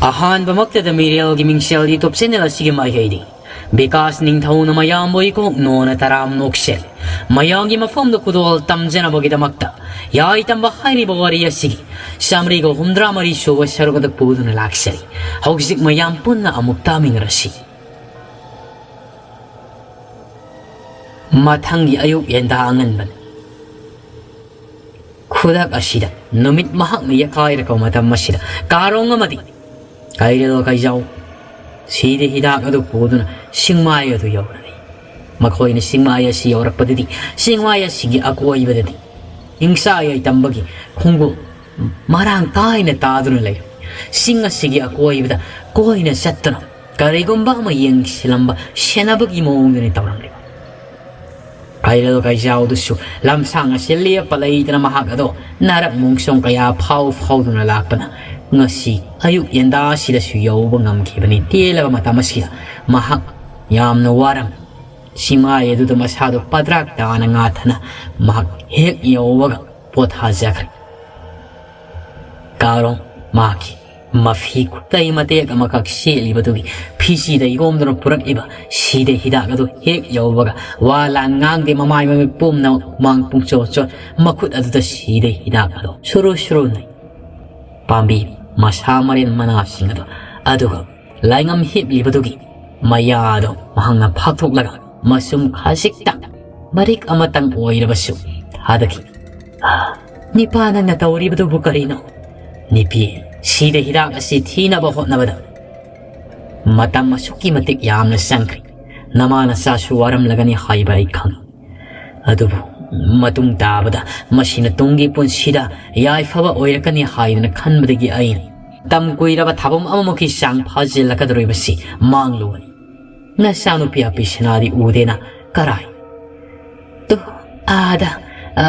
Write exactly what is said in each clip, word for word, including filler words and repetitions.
ꯑꯍꯥꯟꯕꯃꯛꯇꯗ ꯃꯤꯔꯦꯜꯒꯤ ꯃꯤꯡꯁꯦꯜ YouTube channel ꯑꯁꯤꯒꯤ ꯃꯥꯏꯀꯩꯗꯒꯤ ꯕꯤꯀꯥꯁ ꯅꯤꯡꯊꯧꯅ ꯃꯌꯥꯝꯕꯨ ꯏꯀꯣꯛ ꯅꯣꯅ ꯇꯔꯥꯝ ꯅꯣꯛꯁꯦꯜꯂꯤ꯫ ꯃꯌꯥꯝꯒꯤ ꯃꯐꯝꯗ ꯈꯨꯗꯣꯜ ꯇꯝꯖꯅꯕꯒꯤꯗꯃꯛꯇ ꯌꯥꯏ ꯇꯝꯕ ꯍꯥꯏꯔꯤꯕ ꯋꯥꯔꯤ ꯑꯁꯤꯒꯤ ꯆꯥꯃꯔꯤꯒ ꯍꯨꯝꯗ꯭ꯔꯥ ꯃꯔꯤ ꯁꯨꯕ ꯁꯔꯨꯛ ꯑꯗꯨ ꯄꯨꯗꯨꯅ ꯂꯥꯛꯆꯔꯤ꯫ ꯍꯧꯖꯤꯛ ꯃꯌꯥꯝ ꯄꯨꯟꯅ ꯑꯃꯨꯛ ꯇꯥꯃꯤꯟꯅꯔꯁꯤ꯫ ꯃꯊꯪꯒꯤ ꯑꯌꯨꯛ ꯌꯦꯟꯗꯥ ꯑꯉꯟꯕꯅꯤ꯫ ꯈꯨꯗꯛ ꯑꯁꯤꯗ ꯅꯨꯃꯤꯠ ꯃꯍꯥꯛꯅ ꯌꯦꯛꯈꯥꯏꯔꯛꯄ ꯃꯇꯝ ꯑꯁꯤꯗ ꯀꯥꯔꯣꯡ ꯑꯃꯗꯤ ꯀꯩꯔꯦꯜ ꯀꯩꯖꯥꯎ ꯁꯤꯗ ꯍꯤꯗꯥꯛ ꯑꯗꯨ ꯄꯨꯗꯨꯅ ꯁꯤꯡꯃꯥꯏ ꯑꯗꯨ ꯌꯧꯔꯛꯏ꯫ ꯃꯈꯣꯏꯅ ꯁꯤꯡꯃꯥꯏ ꯑꯁꯤ ꯌꯧꯔꯛꯄꯗꯗꯤ ꯁꯤꯡꯃꯥꯏ ꯑꯁꯤꯒꯤ ꯑꯀꯣꯏꯕꯗꯗꯤ ꯍꯤꯡꯁꯥ ꯌꯥꯏꯇꯝꯕꯒꯤ ꯈꯣꯡꯒꯨꯜ ꯃꯔꯥꯡ ꯀꯥꯏꯅ ꯇꯥꯗꯨꯅ ꯂꯩꯔꯝꯃꯤ꯫ ꯁꯤꯡ ꯑꯁꯤꯒꯤ ꯑꯀꯣꯏꯕꯗ ꯀꯣꯏꯅ ꯆꯠꯇꯨꯅ ꯀꯔꯤꯒꯨꯝꯕ ꯑꯃ ꯌꯦꯡꯁꯤꯜꯂꯝꯕ ꯁꯦꯟꯅꯕꯒꯤ ꯃꯑꯣꯡꯗꯅꯤ ꯇꯧꯔꯝꯂꯤꯕ꯫ ꯀꯩꯔꯦꯜ ꯀꯩꯖꯥꯎꯗꯨꯁꯨ ꯂꯝꯁꯥꯡ ꯑꯁꯤ ꯂꯦꯞꯄ ꯂꯩꯇꯅ ꯃꯍꯥꯛ ꯑꯗꯣ ꯅꯥꯔꯛ ꯃꯣꯡꯁꯣꯡ ꯀꯌꯥ ꯐꯥꯎ ꯐꯥꯎꯗꯨꯅ ꯂꯥꯛꯄꯅ ꯉꯁꯤ ꯑꯌꯨꯛ ꯌꯦꯟꯗꯥ ꯑꯁꯤꯗꯁꯨ ꯌꯧꯕ ꯉꯝꯈꯤꯕꯅꯤ꯫ ꯇꯦꯜꯂꯕ ꯃꯇꯝ ꯑꯁꯤꯗ ꯃꯍꯥꯛ ꯌꯥꯝꯅ ꯋꯥꯔꯝꯃꯤ꯫ ꯁꯤꯡꯃꯥꯏ ꯑꯗꯨꯗ ꯃꯁꯥꯗꯨ ꯄꯗ꯭ꯔꯥꯛ ꯇꯥꯅ ꯉꯥꯊꯅ ꯃꯍꯥꯛ ꯍꯦꯛ ꯌꯧꯕꯒ ꯄꯣꯊꯥꯖꯈ꯭ꯔꯦ꯫ ꯀꯥꯔꯣꯡ ꯃꯍꯥꯛꯀꯤ ꯃꯐꯤ ꯈꯨꯗꯩ ꯃꯇꯦꯛ ꯑꯃꯈꯛ ꯁꯦꯠꯂꯤꯕꯗꯨꯒꯤ ꯐꯤꯁꯤꯗ ꯌꯣꯝꯗꯨꯅ ꯄꯨꯔꯛꯂꯤꯕ ꯁꯤꯗ ꯍꯤꯗꯥꯛ ꯑꯗꯨ ꯍꯦꯛ ꯌꯧꯕꯒ ꯋꯥ ꯂꯥꯟ ꯉꯥꯡꯗꯦ, ꯃꯃꯥꯏ ꯃꯃꯤꯠ ꯄꯨꯝꯅꯃꯛ ꯃꯥꯡ ꯄꯨꯡꯆꯣꯠ ꯆꯣꯠ, ꯃꯈꯨꯠ ꯑꯗꯨꯗ ꯁꯤꯗ ꯍꯤꯗꯥꯛ ꯑꯗꯨ ꯁꯨꯔꯨ ꯁꯨꯔꯨ ꯅꯩ꯫ ꯄꯥꯝꯕꯤ ꯃꯁꯥ ꯃꯔꯦꯟ ꯃꯅꯥꯁꯤꯡ ꯑꯗꯨ, ꯑꯗꯨꯒ ꯂꯥꯏꯉꯝ ꯍꯤꯞꯂꯤꯕꯗꯨꯒꯤ ꯃꯌꯥꯗꯣ ꯃꯍꯥꯛꯅ ꯐꯥꯛꯊꯣꯛꯂꯒ ꯃꯁꯨꯝ ꯈꯖꯤꯛꯇꯪ, ꯃꯔꯤꯛ ꯑꯃꯇꯪ ꯑꯣꯏꯔꯕꯁꯨ ꯊꯥꯗꯈꯤ꯫ "ꯑꯥ, ꯅꯤꯄꯥ, ꯅꯪꯅ ꯇꯧꯔꯤꯕꯗꯨꯕꯨ ꯀꯔꯤꯅꯣ?" "ꯅꯤꯄꯤ, ꯁꯤꯗ ꯍꯤꯗꯥꯛ ꯑꯁꯤ ꯊꯤꯅꯕ ꯍꯣꯠꯅꯕꯗ ꯃꯇꯝ ꯑꯁꯨꯛꯀꯤ ꯃꯇꯤꯛ ꯌꯥꯝꯅ ꯆꯪꯈ꯭ꯔꯦ꯫ ꯅꯃꯥ ꯅꯆꯥꯁꯨ ꯋꯥꯔꯝꯂꯒꯅꯤ ꯍꯥꯏꯕ ꯑꯩ ꯈꯪꯏ꯫ ꯑꯗꯨꯕꯨ ꯃꯇꯨꯡ ꯇꯥꯕꯗ ꯃꯁꯤꯅ ꯇꯨꯡꯒꯤ ꯄꯨꯟꯁꯤꯗ ꯌꯥꯏꯐꯕ ꯑꯣꯏꯔꯛꯀꯅꯤ ꯍꯥꯏꯗꯨꯅ ꯈꯟꯕꯗꯒꯤ ꯑꯩꯅ ꯃꯇꯝ ꯀꯨꯏꯔꯕ ꯊꯥꯕꯝ ꯑꯃꯃꯨꯛꯀꯤ ꯆꯥꯡ ꯐꯥꯖꯤꯜꯂꯛꯀꯗꯧꯔꯤꯕꯁꯤ ꯃꯥꯡꯂꯨꯕꯅꯤ꯫ ꯅꯆꯥꯅꯨꯄꯤ ꯑꯄꯤꯁꯅꯥꯗꯤ ꯎꯗꯦꯅ ꯀꯔꯥꯏ?" "ꯇꯨ, ꯑꯥꯗ, ꯑ,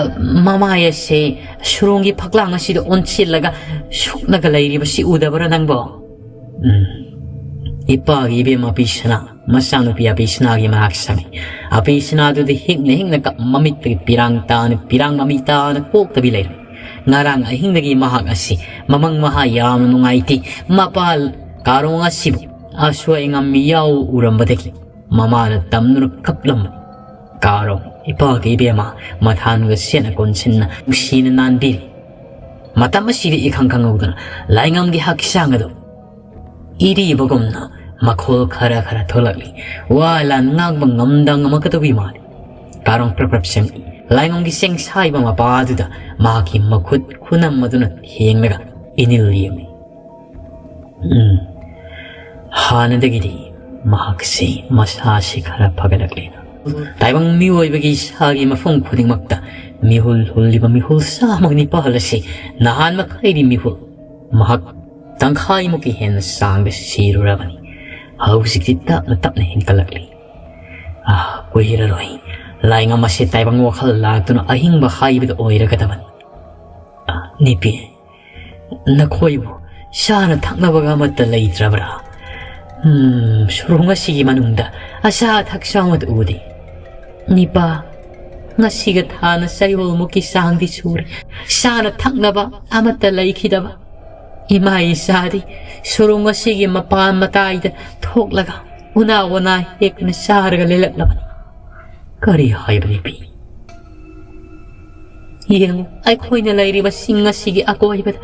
ꯃꯃꯥꯏ ꯑꯁꯦ ꯁꯨꯔꯣꯡꯒꯤ ꯐꯛꯂꯥꯡ ꯑꯁꯤꯗ ꯑꯣꯟꯁꯤꯜꯂꯒ ꯁꯨꯛꯅꯒ ꯂꯩꯔꯤꯕꯁꯤ ꯎꯗꯕ꯭ꯔꯥ ꯅꯪꯕꯣ?" ꯎꯝ꯫ ꯏꯄꯥꯒꯤ ꯏꯕꯦꯝꯃ ꯑꯄꯤꯁꯅꯥ, ꯃꯆꯥꯅꯨꯄꯤ ꯑꯄꯤꯁꯅꯥꯒꯤ ꯃꯅꯥꯛ ꯆꯪꯉꯤ꯫ ꯑꯄꯤꯁꯅꯥꯗꯨꯗꯤ ꯍꯤꯡꯅ ꯍꯤꯡꯅ ꯀꯞ-, ꯃꯃꯤꯠꯇꯒꯤ ꯄꯤꯔꯥꯡ ꯇꯥꯅ, ꯄꯤꯔꯥꯡ ꯃꯃꯤ ꯇꯥꯅ ꯀꯣꯛꯇꯕꯤ ꯂꯩꯔꯝꯃꯤ꯫ ꯉꯔꯥꯡ ꯑꯍꯤꯡꯗꯒꯤ ꯃꯍꯥꯛ ꯑꯁꯤ ꯃꯃꯪ ꯃꯍꯥ ꯌꯥꯝꯅ ꯅꯨꯡꯉꯥꯏꯇꯦ꯫ ꯃꯄꯥ ꯀꯥꯔꯣꯡ ꯑꯁꯤꯕꯨ ꯑꯁꯣꯏ ꯑꯉꯥꯝ ꯌꯥꯎ ꯎꯔꯝꯕꯗꯒꯤ ꯃꯃꯥꯅ ꯇꯝꯗꯨꯅ ꯀꯞꯂꯝꯕꯅꯤ꯫ ꯀꯥꯔꯣꯡ, ꯏꯄꯥꯒ ꯏꯕꯦꯝꯃ ꯃꯊꯥꯟꯒ ꯁꯦꯠꯅ ꯀꯣꯟꯁꯤꯟꯅ ꯅꯨꯡꯁꯤꯅ ꯅꯥꯟꯕꯤꯔꯤ꯫ ꯃꯇꯝ ꯑꯁꯤꯗ ꯏꯈꯪ ꯈꯪꯍꯧꯗꯅ ꯂꯥꯏꯉꯝꯒꯤ ꯍꯛꯆꯥꯡ ꯑꯗꯨ ꯏꯔꯤꯕꯒꯨꯝꯅ ꯃꯈꯣꯜ ꯈꯔ ꯈꯔ ꯊꯣꯛꯂꯛꯂꯤ꯫ ꯋꯥ ꯂꯥꯟ ꯉꯥꯡꯕ ꯉꯝꯗ ꯉꯝꯃꯛꯀꯗꯧꯕꯤ ꯃꯥꯜꯂꯤ꯫ ꯀꯥꯔꯣꯡ ꯄ꯭ꯔꯞ ꯄ꯭ꯔꯞ ꯁꯦꯝꯂꯤ꯫ ꯂꯥꯏꯉꯝꯒꯤ ꯆꯦꯡ ꯁꯥꯏꯕ ꯃꯄꯥ ꯑꯗꯨꯗ ꯃꯍꯥꯛꯀꯤ ꯃꯈꯨꯠ ꯈꯨꯅꯝ ꯑꯗꯨꯅ ꯊꯦꯡꯂꯒ ꯏꯅꯤꯜ ꯌꯦꯡꯂꯤ꯫ ꯎꯝ, ꯍꯥꯟꯅꯗꯒꯤꯗꯤ ꯃꯍꯥꯛꯁꯤ ꯃꯁꯥꯁꯤ ꯈꯔ ꯐꯒꯠꯂꯛꯂꯦ꯫ ꯇꯥꯏꯕꯪ ꯃꯤꯑꯣꯏꯕꯒꯤ ꯏꯁꯥꯒꯤ ꯃꯐꯝ ꯈꯨꯗꯤꯡꯃꯛꯇ ꯃꯤꯍꯨꯜ ꯍꯨꯜꯂꯤꯕ ꯃꯤꯍꯨꯜ ꯆꯥꯝꯃꯒ ꯅꯤꯄꯥꯜ ꯑꯁꯤ ꯅꯍꯥꯟ ꯃꯈꯩꯗꯤ ꯃꯤꯍꯨꯜ ꯃꯍꯥꯛ ꯇꯪꯈꯥꯏꯃꯨꯛꯀꯤ ꯍꯦꯟꯅ ꯆꯥꯡꯗ ꯁꯤꯔꯨꯔꯕꯅꯤ꯫ ꯍꯧꯖꯤꯛꯇꯤ ꯇꯞꯅ ꯇꯞꯅ ꯍꯦꯟꯒꯠꯂꯛꯂꯤ꯫ ꯑꯥ, ꯀꯨꯏꯔꯔꯣꯏ꯫ ꯂꯥꯏꯉꯝ ꯑꯁꯤ ꯇꯥꯏꯕꯪ ꯋꯥꯈꯜ ꯂꯥꯛꯇꯨꯅ ꯑꯍꯤꯡꯕ ꯍꯥꯏꯕꯗꯨ ꯑꯣꯏꯔꯒꯗꯕꯅꯤ꯫ ꯑꯥ, ꯅꯨꯄꯤ, ꯅꯈꯣꯏꯕꯨ ꯆꯥꯅ ꯊꯛꯅꯕꯒ ꯑꯃꯠꯇ ꯂꯩꯇ꯭ꯔꯕ꯭ꯔꯥ? ꯎꯝ, ꯁꯨꯔꯨꯡ ꯑꯁꯤꯒꯤ ꯃꯅꯨꯡꯗ ꯑꯆꯥ ꯑꯊꯛꯁꯨ ꯑꯃꯠꯇ ꯎꯗꯦ꯫ ꯅꯤꯄꯥ, ꯉꯁꯤꯒ ꯊꯥꯅ ꯆꯌꯣꯜꯃꯨꯛꯀꯤ ꯆꯥꯡꯗꯤ ꯁꯨꯔꯦ꯫ ꯆꯥꯅ ꯊꯛꯅꯕ ꯑꯃꯠꯇ ꯂꯩꯈꯤꯗꯕ꯫ ꯏꯃꯥ ꯏꯆꯥꯗꯤ ꯁꯨꯔꯨꯡ ꯑꯁꯤꯒꯤ ꯃꯄꯥꯟ ꯃꯇꯥꯏꯗ ꯊꯣꯛꯂꯒ ꯎꯅꯥ ꯋꯥꯅꯥ ꯍꯦꯛꯇꯨꯅ ꯆꯥꯔꯒ ꯂꯦꯜꯂꯛꯂꯕꯅꯤ꯫ ꯀꯔꯤ ꯍꯥꯏꯕꯅꯤ ꯄꯤ? ꯌꯦꯡꯉꯨ, ꯑꯩꯈꯣꯏꯅ ꯂꯩꯔꯤꯕ ꯆꯤꯡ ꯑꯁꯤꯒꯤ ꯑꯀꯣꯏꯕꯗ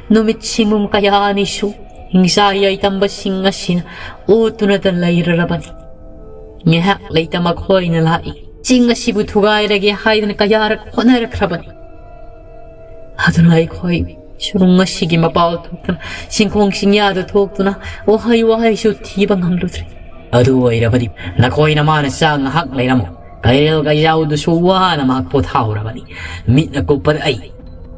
ꯅꯨꯃꯤꯠ ꯁꯤꯡꯕꯨꯝ ꯀꯌꯥ ꯑꯅꯤꯁꯨ ꯍꯤꯡꯆꯥ ꯌꯥꯏꯇꯝꯕꯁꯤꯡ ꯑꯁꯤꯅ ꯑꯣꯠꯇꯨꯅꯇ ꯂꯩꯔꯔꯕꯅꯤ꯫ ꯉꯥꯏꯍꯥꯛ ꯂꯩꯇ ꯃꯈꯣꯏꯅ ꯂꯥꯛꯏ꯫ ꯆꯤꯡ ꯑꯁꯤꯕꯨ ꯊꯨꯒꯥꯏꯔꯒꯦ ꯍꯥꯏꯗꯨꯅ ꯀꯌꯥꯔꯛ ꯍꯣꯠꯅꯔꯛꯈ꯭ꯔꯕꯅꯤ꯫ ꯑꯗꯨꯅ ꯑꯩꯈꯣꯏ ꯁꯨꯔꯨꯡ ꯑꯁꯤꯒꯤ ꯃꯄꯥꯜ ꯊꯣꯛꯇꯨꯅ, ꯆꯤꯡꯈꯣꯡ ꯆꯤꯡꯌꯥꯗ ꯊꯣꯛꯇꯨꯅ ꯎꯍꯩ ꯋꯥꯍꯩꯁꯨ ꯊꯤꯕ ꯉꯝꯂꯨꯗ꯭ꯔꯦ꯫ ꯑꯗꯨ ꯑꯣꯏꯔꯕꯗꯤ ꯅꯈꯣꯏꯅ ꯃꯥꯅ ꯆꯥ ꯉꯥꯏꯍꯥꯛ ꯂꯩꯔꯝꯃꯨ꯫ ꯀꯩꯔꯦꯜ ꯀꯩꯖꯥꯎꯗꯨꯁꯨ ꯋꯥꯅ ꯃꯍꯥꯛ ꯄꯣꯊꯥꯍꯧꯔꯕꯅꯤ꯫ ꯃꯤꯠꯅ ꯀꯨꯞꯄꯗ ꯑꯩ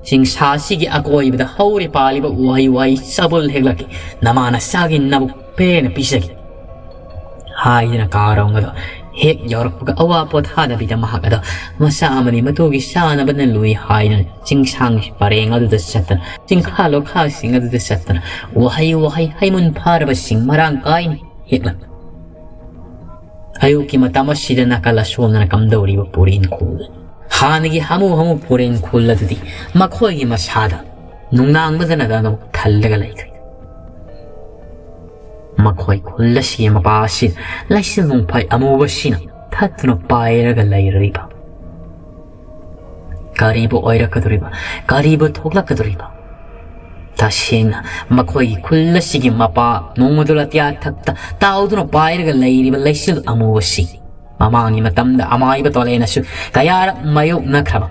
ꯆꯤꯡꯁꯥ ꯑꯁꯤꯒꯤ ꯑꯀꯣꯏꯕꯗ ꯍꯧꯔꯤ ꯄꯥꯜꯂꯤꯕ ꯎꯍꯩ ꯋꯥꯍꯩ ꯆꯕꯨꯜ ꯍꯦꯛꯂꯛꯀꯦ꯫ ꯅꯃꯥꯅ ꯆꯥꯒꯤ ꯅꯕꯨꯛ ꯄꯦꯟꯅ ꯄꯤꯖꯒꯦ꯫ ꯍꯥꯏꯗꯨꯅ ꯀꯥꯔꯣꯡ ꯑꯗꯣ ꯍꯦꯛ ꯌꯧꯔꯛꯄꯒ ꯑꯋꯥ ꯄꯣꯊꯥꯗꯕꯤꯗ ꯃꯍꯥꯛ ꯑꯗꯣ ꯃꯆꯥ ꯑꯃꯗꯤ ꯃꯇꯨꯒꯤ ꯆꯥꯅꯕꯅ ꯂꯨꯏ ꯍꯥꯏꯗꯨꯅ ꯆꯤꯡꯁꯥꯡ ꯄꯔꯦꯡ ꯑꯗꯨꯗ ꯆꯠꯇꯅ, ꯆꯤꯡꯈꯥ ꯂꯣꯈꯥꯁꯤꯡ ꯑꯗꯨꯗ ꯆꯠꯇꯅ ꯎꯍꯩ ꯋꯥꯍꯩ ꯍꯩꯃꯨꯟ ꯐꯥꯔꯕꯁꯤꯡ ꯃꯔꯥꯡ ꯀꯥꯏꯅ ꯍꯦꯛꯂꯛ꯫ ꯑꯌꯨꯛꯀꯤ ꯃꯇꯝ ꯑꯁꯤꯗ ꯅꯥꯀꯜ ꯑꯁꯣꯝꯗꯅ ꯀꯝꯗꯧꯔꯤꯕ ꯄꯨꯔꯤ ꯏꯪꯈꯣꯜꯗ ꯍꯥꯟꯅꯒꯤ ꯍꯥꯃꯨ ꯍꯥꯃꯨ ꯐꯣꯔꯦꯟ ꯈꯨꯜ ꯑꯗꯨꯗꯤ ꯃꯈꯣꯏꯒꯤ ꯃꯁꯥꯗ ꯅꯨꯡꯅꯥꯡꯕꯗꯅ ꯑꯗꯨꯝ ꯊꯜꯂꯒ ꯂꯩꯈ꯭ꯔꯦ꯫ ꯃꯈꯣꯏ ꯈꯨꯜ ꯑꯁꯤꯒꯤ ꯃꯄꯥ ꯑꯁꯤ ꯂꯩꯆꯤꯜ ꯅꯣꯡꯐꯥꯏ ꯑꯃꯨꯕꯁꯤꯅ ꯊꯠꯇꯨꯅ ꯄꯥꯏꯔꯒ ꯂꯩꯔꯤꯕ꯫ ꯀꯔꯤꯕꯨ ꯑꯣꯏꯔꯛꯀꯗꯧꯔꯤꯕ? ꯀꯔꯤꯕꯨ ꯊꯣꯛꯂꯛꯀꯗꯧꯔꯤꯕ? ꯇꯁꯦꯡꯅ ꯃꯈꯣꯏꯒꯤ ꯈꯨꯜ ꯑꯁꯤꯒꯤ ꯃꯄꯥ ꯅꯣꯡꯃꯗꯣꯜ ꯑꯇꯤꯌꯥ ꯊꯛꯇ ꯇꯥꯎꯗꯨꯅ ꯄꯥꯏꯔꯒ ꯂꯩꯔꯤꯕ ꯂꯩꯆꯤꯜ ꯑꯃꯨꯕꯁꯤ ꯃꯃꯥꯡꯒꯤ ꯃꯇꯝꯗ ꯑꯃꯥꯏꯕ ꯇꯣꯂꯦꯅꯁꯨ ꯀꯌꯥꯔꯛ ꯃꯥꯌꯣꯛꯅꯈ꯭ꯔꯕ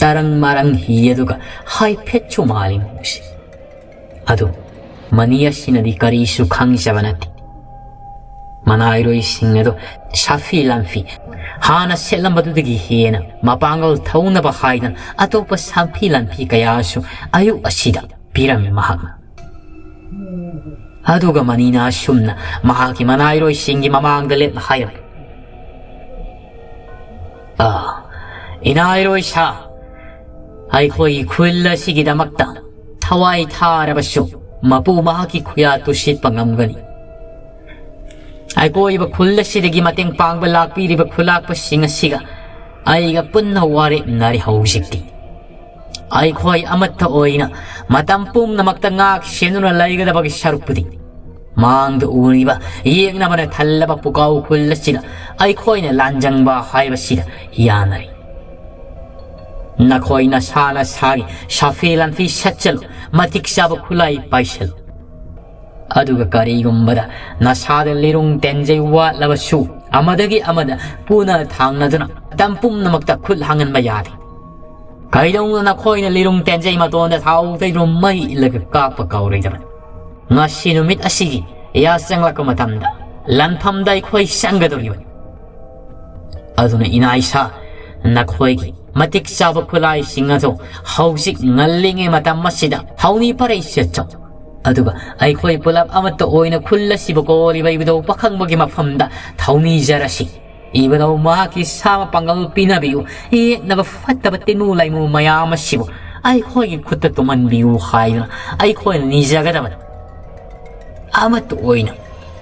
ꯇꯔꯪ ꯃꯔꯪ ꯍꯤ ꯑꯗꯨꯒ ꯍꯥꯏꯐꯦꯠꯁꯨ ꯃꯥꯜꯂꯤ ꯃꯣꯏꯁꯤ꯫ ꯑꯗꯨ ꯃꯅꯤ ꯑꯁꯤꯅꯗꯤ ꯀꯔꯤꯁꯨ ꯈꯪꯖꯕ ꯅꯠꯇꯦ꯫ ꯃꯅꯥꯏꯔꯣꯏꯁꯤꯡ ꯑꯗꯨ ꯁꯥꯐꯤ ꯂꯥꯟꯐꯤ ꯍꯥꯟꯅ ꯁꯦꯠꯂꯝꯕꯗꯨꯗꯒꯤ ꯍꯦꯟꯅ ꯃꯄꯥꯡꯒꯜ ꯊꯧꯅꯕ ꯍꯥꯏꯗꯅ ꯑꯇꯣꯞꯄ ꯁꯥꯐꯤ ꯂꯥꯟꯐꯤ ꯀꯌꯥꯁꯨ ꯑꯌꯨꯛ ꯑꯁꯤꯗ ꯄꯤꯔꯝꯃꯤ ꯃꯍꯥꯛꯅ꯫ ꯑꯗꯨꯒ ꯃꯅꯤꯅ ꯑꯁꯨꯝꯅ ꯃꯍꯥꯛꯀꯤ ꯃꯅꯥꯏꯔꯣꯏꯁꯤꯡꯒꯤ ꯃꯃꯥꯡꯗ ꯂꯦꯞꯅ ꯍꯥꯏꯔꯝꯃꯤ, "ꯑꯥ, ꯏꯅꯥꯏꯔꯣꯏ ꯁꯥ, ꯑꯩꯈꯣꯏꯒꯤ ꯈꯨꯜ ꯑꯁꯤꯒꯤꯗꯃꯛꯇ ꯊꯋꯥꯏ ꯊꯥꯔꯕꯁꯨ ꯃꯄꯨ ꯃꯍꯥꯛꯀꯤ ꯈꯨꯌꯥ ꯇꯨꯁꯤꯠꯄ ꯉꯝꯒꯅꯤ꯫ ꯑꯩꯀꯣꯏꯕ ꯈꯨꯜ ꯑꯁꯤꯗꯒꯤ ꯃꯇꯦꯡ ꯄꯥꯡꯕ ꯂꯥꯛꯄꯤꯔꯤꯕ ꯈꯨꯂꯥꯛꯄꯁꯤꯡ ꯑꯁꯤꯒ ꯑꯩꯒ ꯄꯨꯟꯅ ꯋꯥꯔꯦꯞꯅꯔꯤ ꯍꯧꯖꯤꯛꯇꯤ꯫ ꯑꯩꯈꯣꯏ ꯑꯃꯠꯇ ꯑꯣꯏꯅ ꯃꯇꯝ ꯄꯨꯝꯅꯃꯛꯇ ꯉꯥꯛ ꯁꯦꯟꯗꯨꯅ ꯂꯩꯒꯗꯕꯒꯤ ꯁꯔꯨꯛꯄꯨꯗꯤ ꯃꯥꯡꯗ ꯎꯔꯤꯕ ꯌꯦꯛꯅꯕꯅ ꯊꯜꯂꯕ ꯄꯨꯀꯥꯎ ꯈꯨꯜ ꯑꯁꯤꯗ ꯑꯩꯈꯣꯏꯅ ꯂꯥꯟꯖꯪꯕ ꯍꯥꯏꯕꯁꯤꯗ ꯌꯥꯅꯔꯤ꯫ ꯅꯈꯣꯏ ꯅꯁꯥ ꯅꯁꯥꯒꯤ ꯁꯥꯐꯤ ꯂꯥꯟꯐꯤ ꯁꯠꯆꯜꯂꯨ, ꯃꯇꯤꯛ ꯆꯥꯕ ꯈꯨꯠꯂꯥꯏ ꯄꯥꯏꯁꯜꯂꯨ꯫ ꯑꯗꯨꯒ ꯀꯔꯤꯒꯨꯝꯕꯗ ꯅꯁꯥꯗ ꯂꯤꯔꯨꯡ ꯇꯦꯟꯖꯩ ꯋꯥꯠꯂꯕꯁꯨ ꯑꯃꯗꯒꯤ ꯑꯃꯗ ꯄꯨꯅ ꯊꯥꯡꯅꯗꯨꯅ ꯃꯇꯝ ꯄꯨꯝꯅꯃꯛꯇ ꯈꯨꯠ ꯍꯥꯡꯍꯟꯕ ꯌꯥꯗꯦ꯫ ꯀꯩꯗꯧꯅ ꯅꯈꯣꯏꯅ ꯂꯤꯔꯨꯡ ꯇꯦꯟꯖꯩ ꯃꯇꯣꯟꯗ ꯊꯥꯎ ꯇꯩꯔꯨꯝ ꯃꯩ ꯏꯜꯂꯒ ꯀꯥꯞꯄ ꯀꯥꯎꯔꯣꯏꯗꯕꯅꯤ? ꯉꯁꯤ ꯅꯨꯃꯤꯠ ꯑꯁꯤꯒꯤ ꯌꯥꯆꯪꯂꯛꯄ ꯃꯇꯝꯗ ꯂꯥꯟꯐꯝꯗ ꯑꯩꯈꯣꯏ ꯆꯪꯒꯗꯧꯔꯤꯕꯅꯤ꯫ ꯑꯗꯨꯅ ꯏꯅꯥ ꯏꯁꯥ ꯅꯈꯣꯏꯒꯤ ꯃꯇꯤꯛ ꯆꯥꯕ ꯈꯨꯠꯂꯥꯏꯁꯤꯡ ꯑꯗꯨ ꯍꯧꯖꯤꯛ ꯉꯜꯂꯤꯉꯩ ꯃꯇꯝ ꯑꯁꯤꯗ ꯍꯧꯅꯤ ꯄꯔꯩ ꯆꯠꯆꯧ꯫ ꯑꯗꯨꯒ ꯑꯩꯈꯣꯏ ꯄꯨꯂꯞ ꯑꯃꯠꯇ ꯑꯣꯏꯅ ꯈꯨꯜ ꯑꯁꯤꯕꯨ ꯀꯣꯜꯂꯤꯕ ꯏꯕꯨꯙꯧ ꯄꯥꯈꯪꯕꯒꯤ ꯃꯐꯝꯗ ꯊꯧꯅꯤꯖꯔꯁꯤ꯫ ꯏꯕꯨꯙꯧ ꯃꯍꯥꯛꯀꯤ ꯁꯥ ꯃꯄꯥꯡꯒꯜ ꯄꯤꯅꯕꯤꯌꯨ, ꯌꯦꯛꯅꯕ ꯐꯠꯇꯕ ꯇꯤꯟꯃꯨ ꯂꯥꯏꯃꯨ ꯃꯌꯥꯝ ꯑꯁꯤꯕꯨ ꯑꯩꯈꯣꯏꯒꯤ ꯈꯨꯠꯇ ꯇꯨꯝꯍꯟꯕꯤꯌꯨ ꯍꯥꯏꯗꯨꯅ ꯑꯩꯈꯣꯏꯅ ꯅꯤꯖꯒꯗꯕꯅꯤ꯫ ꯑꯃꯠꯇ ꯑꯣꯏꯅ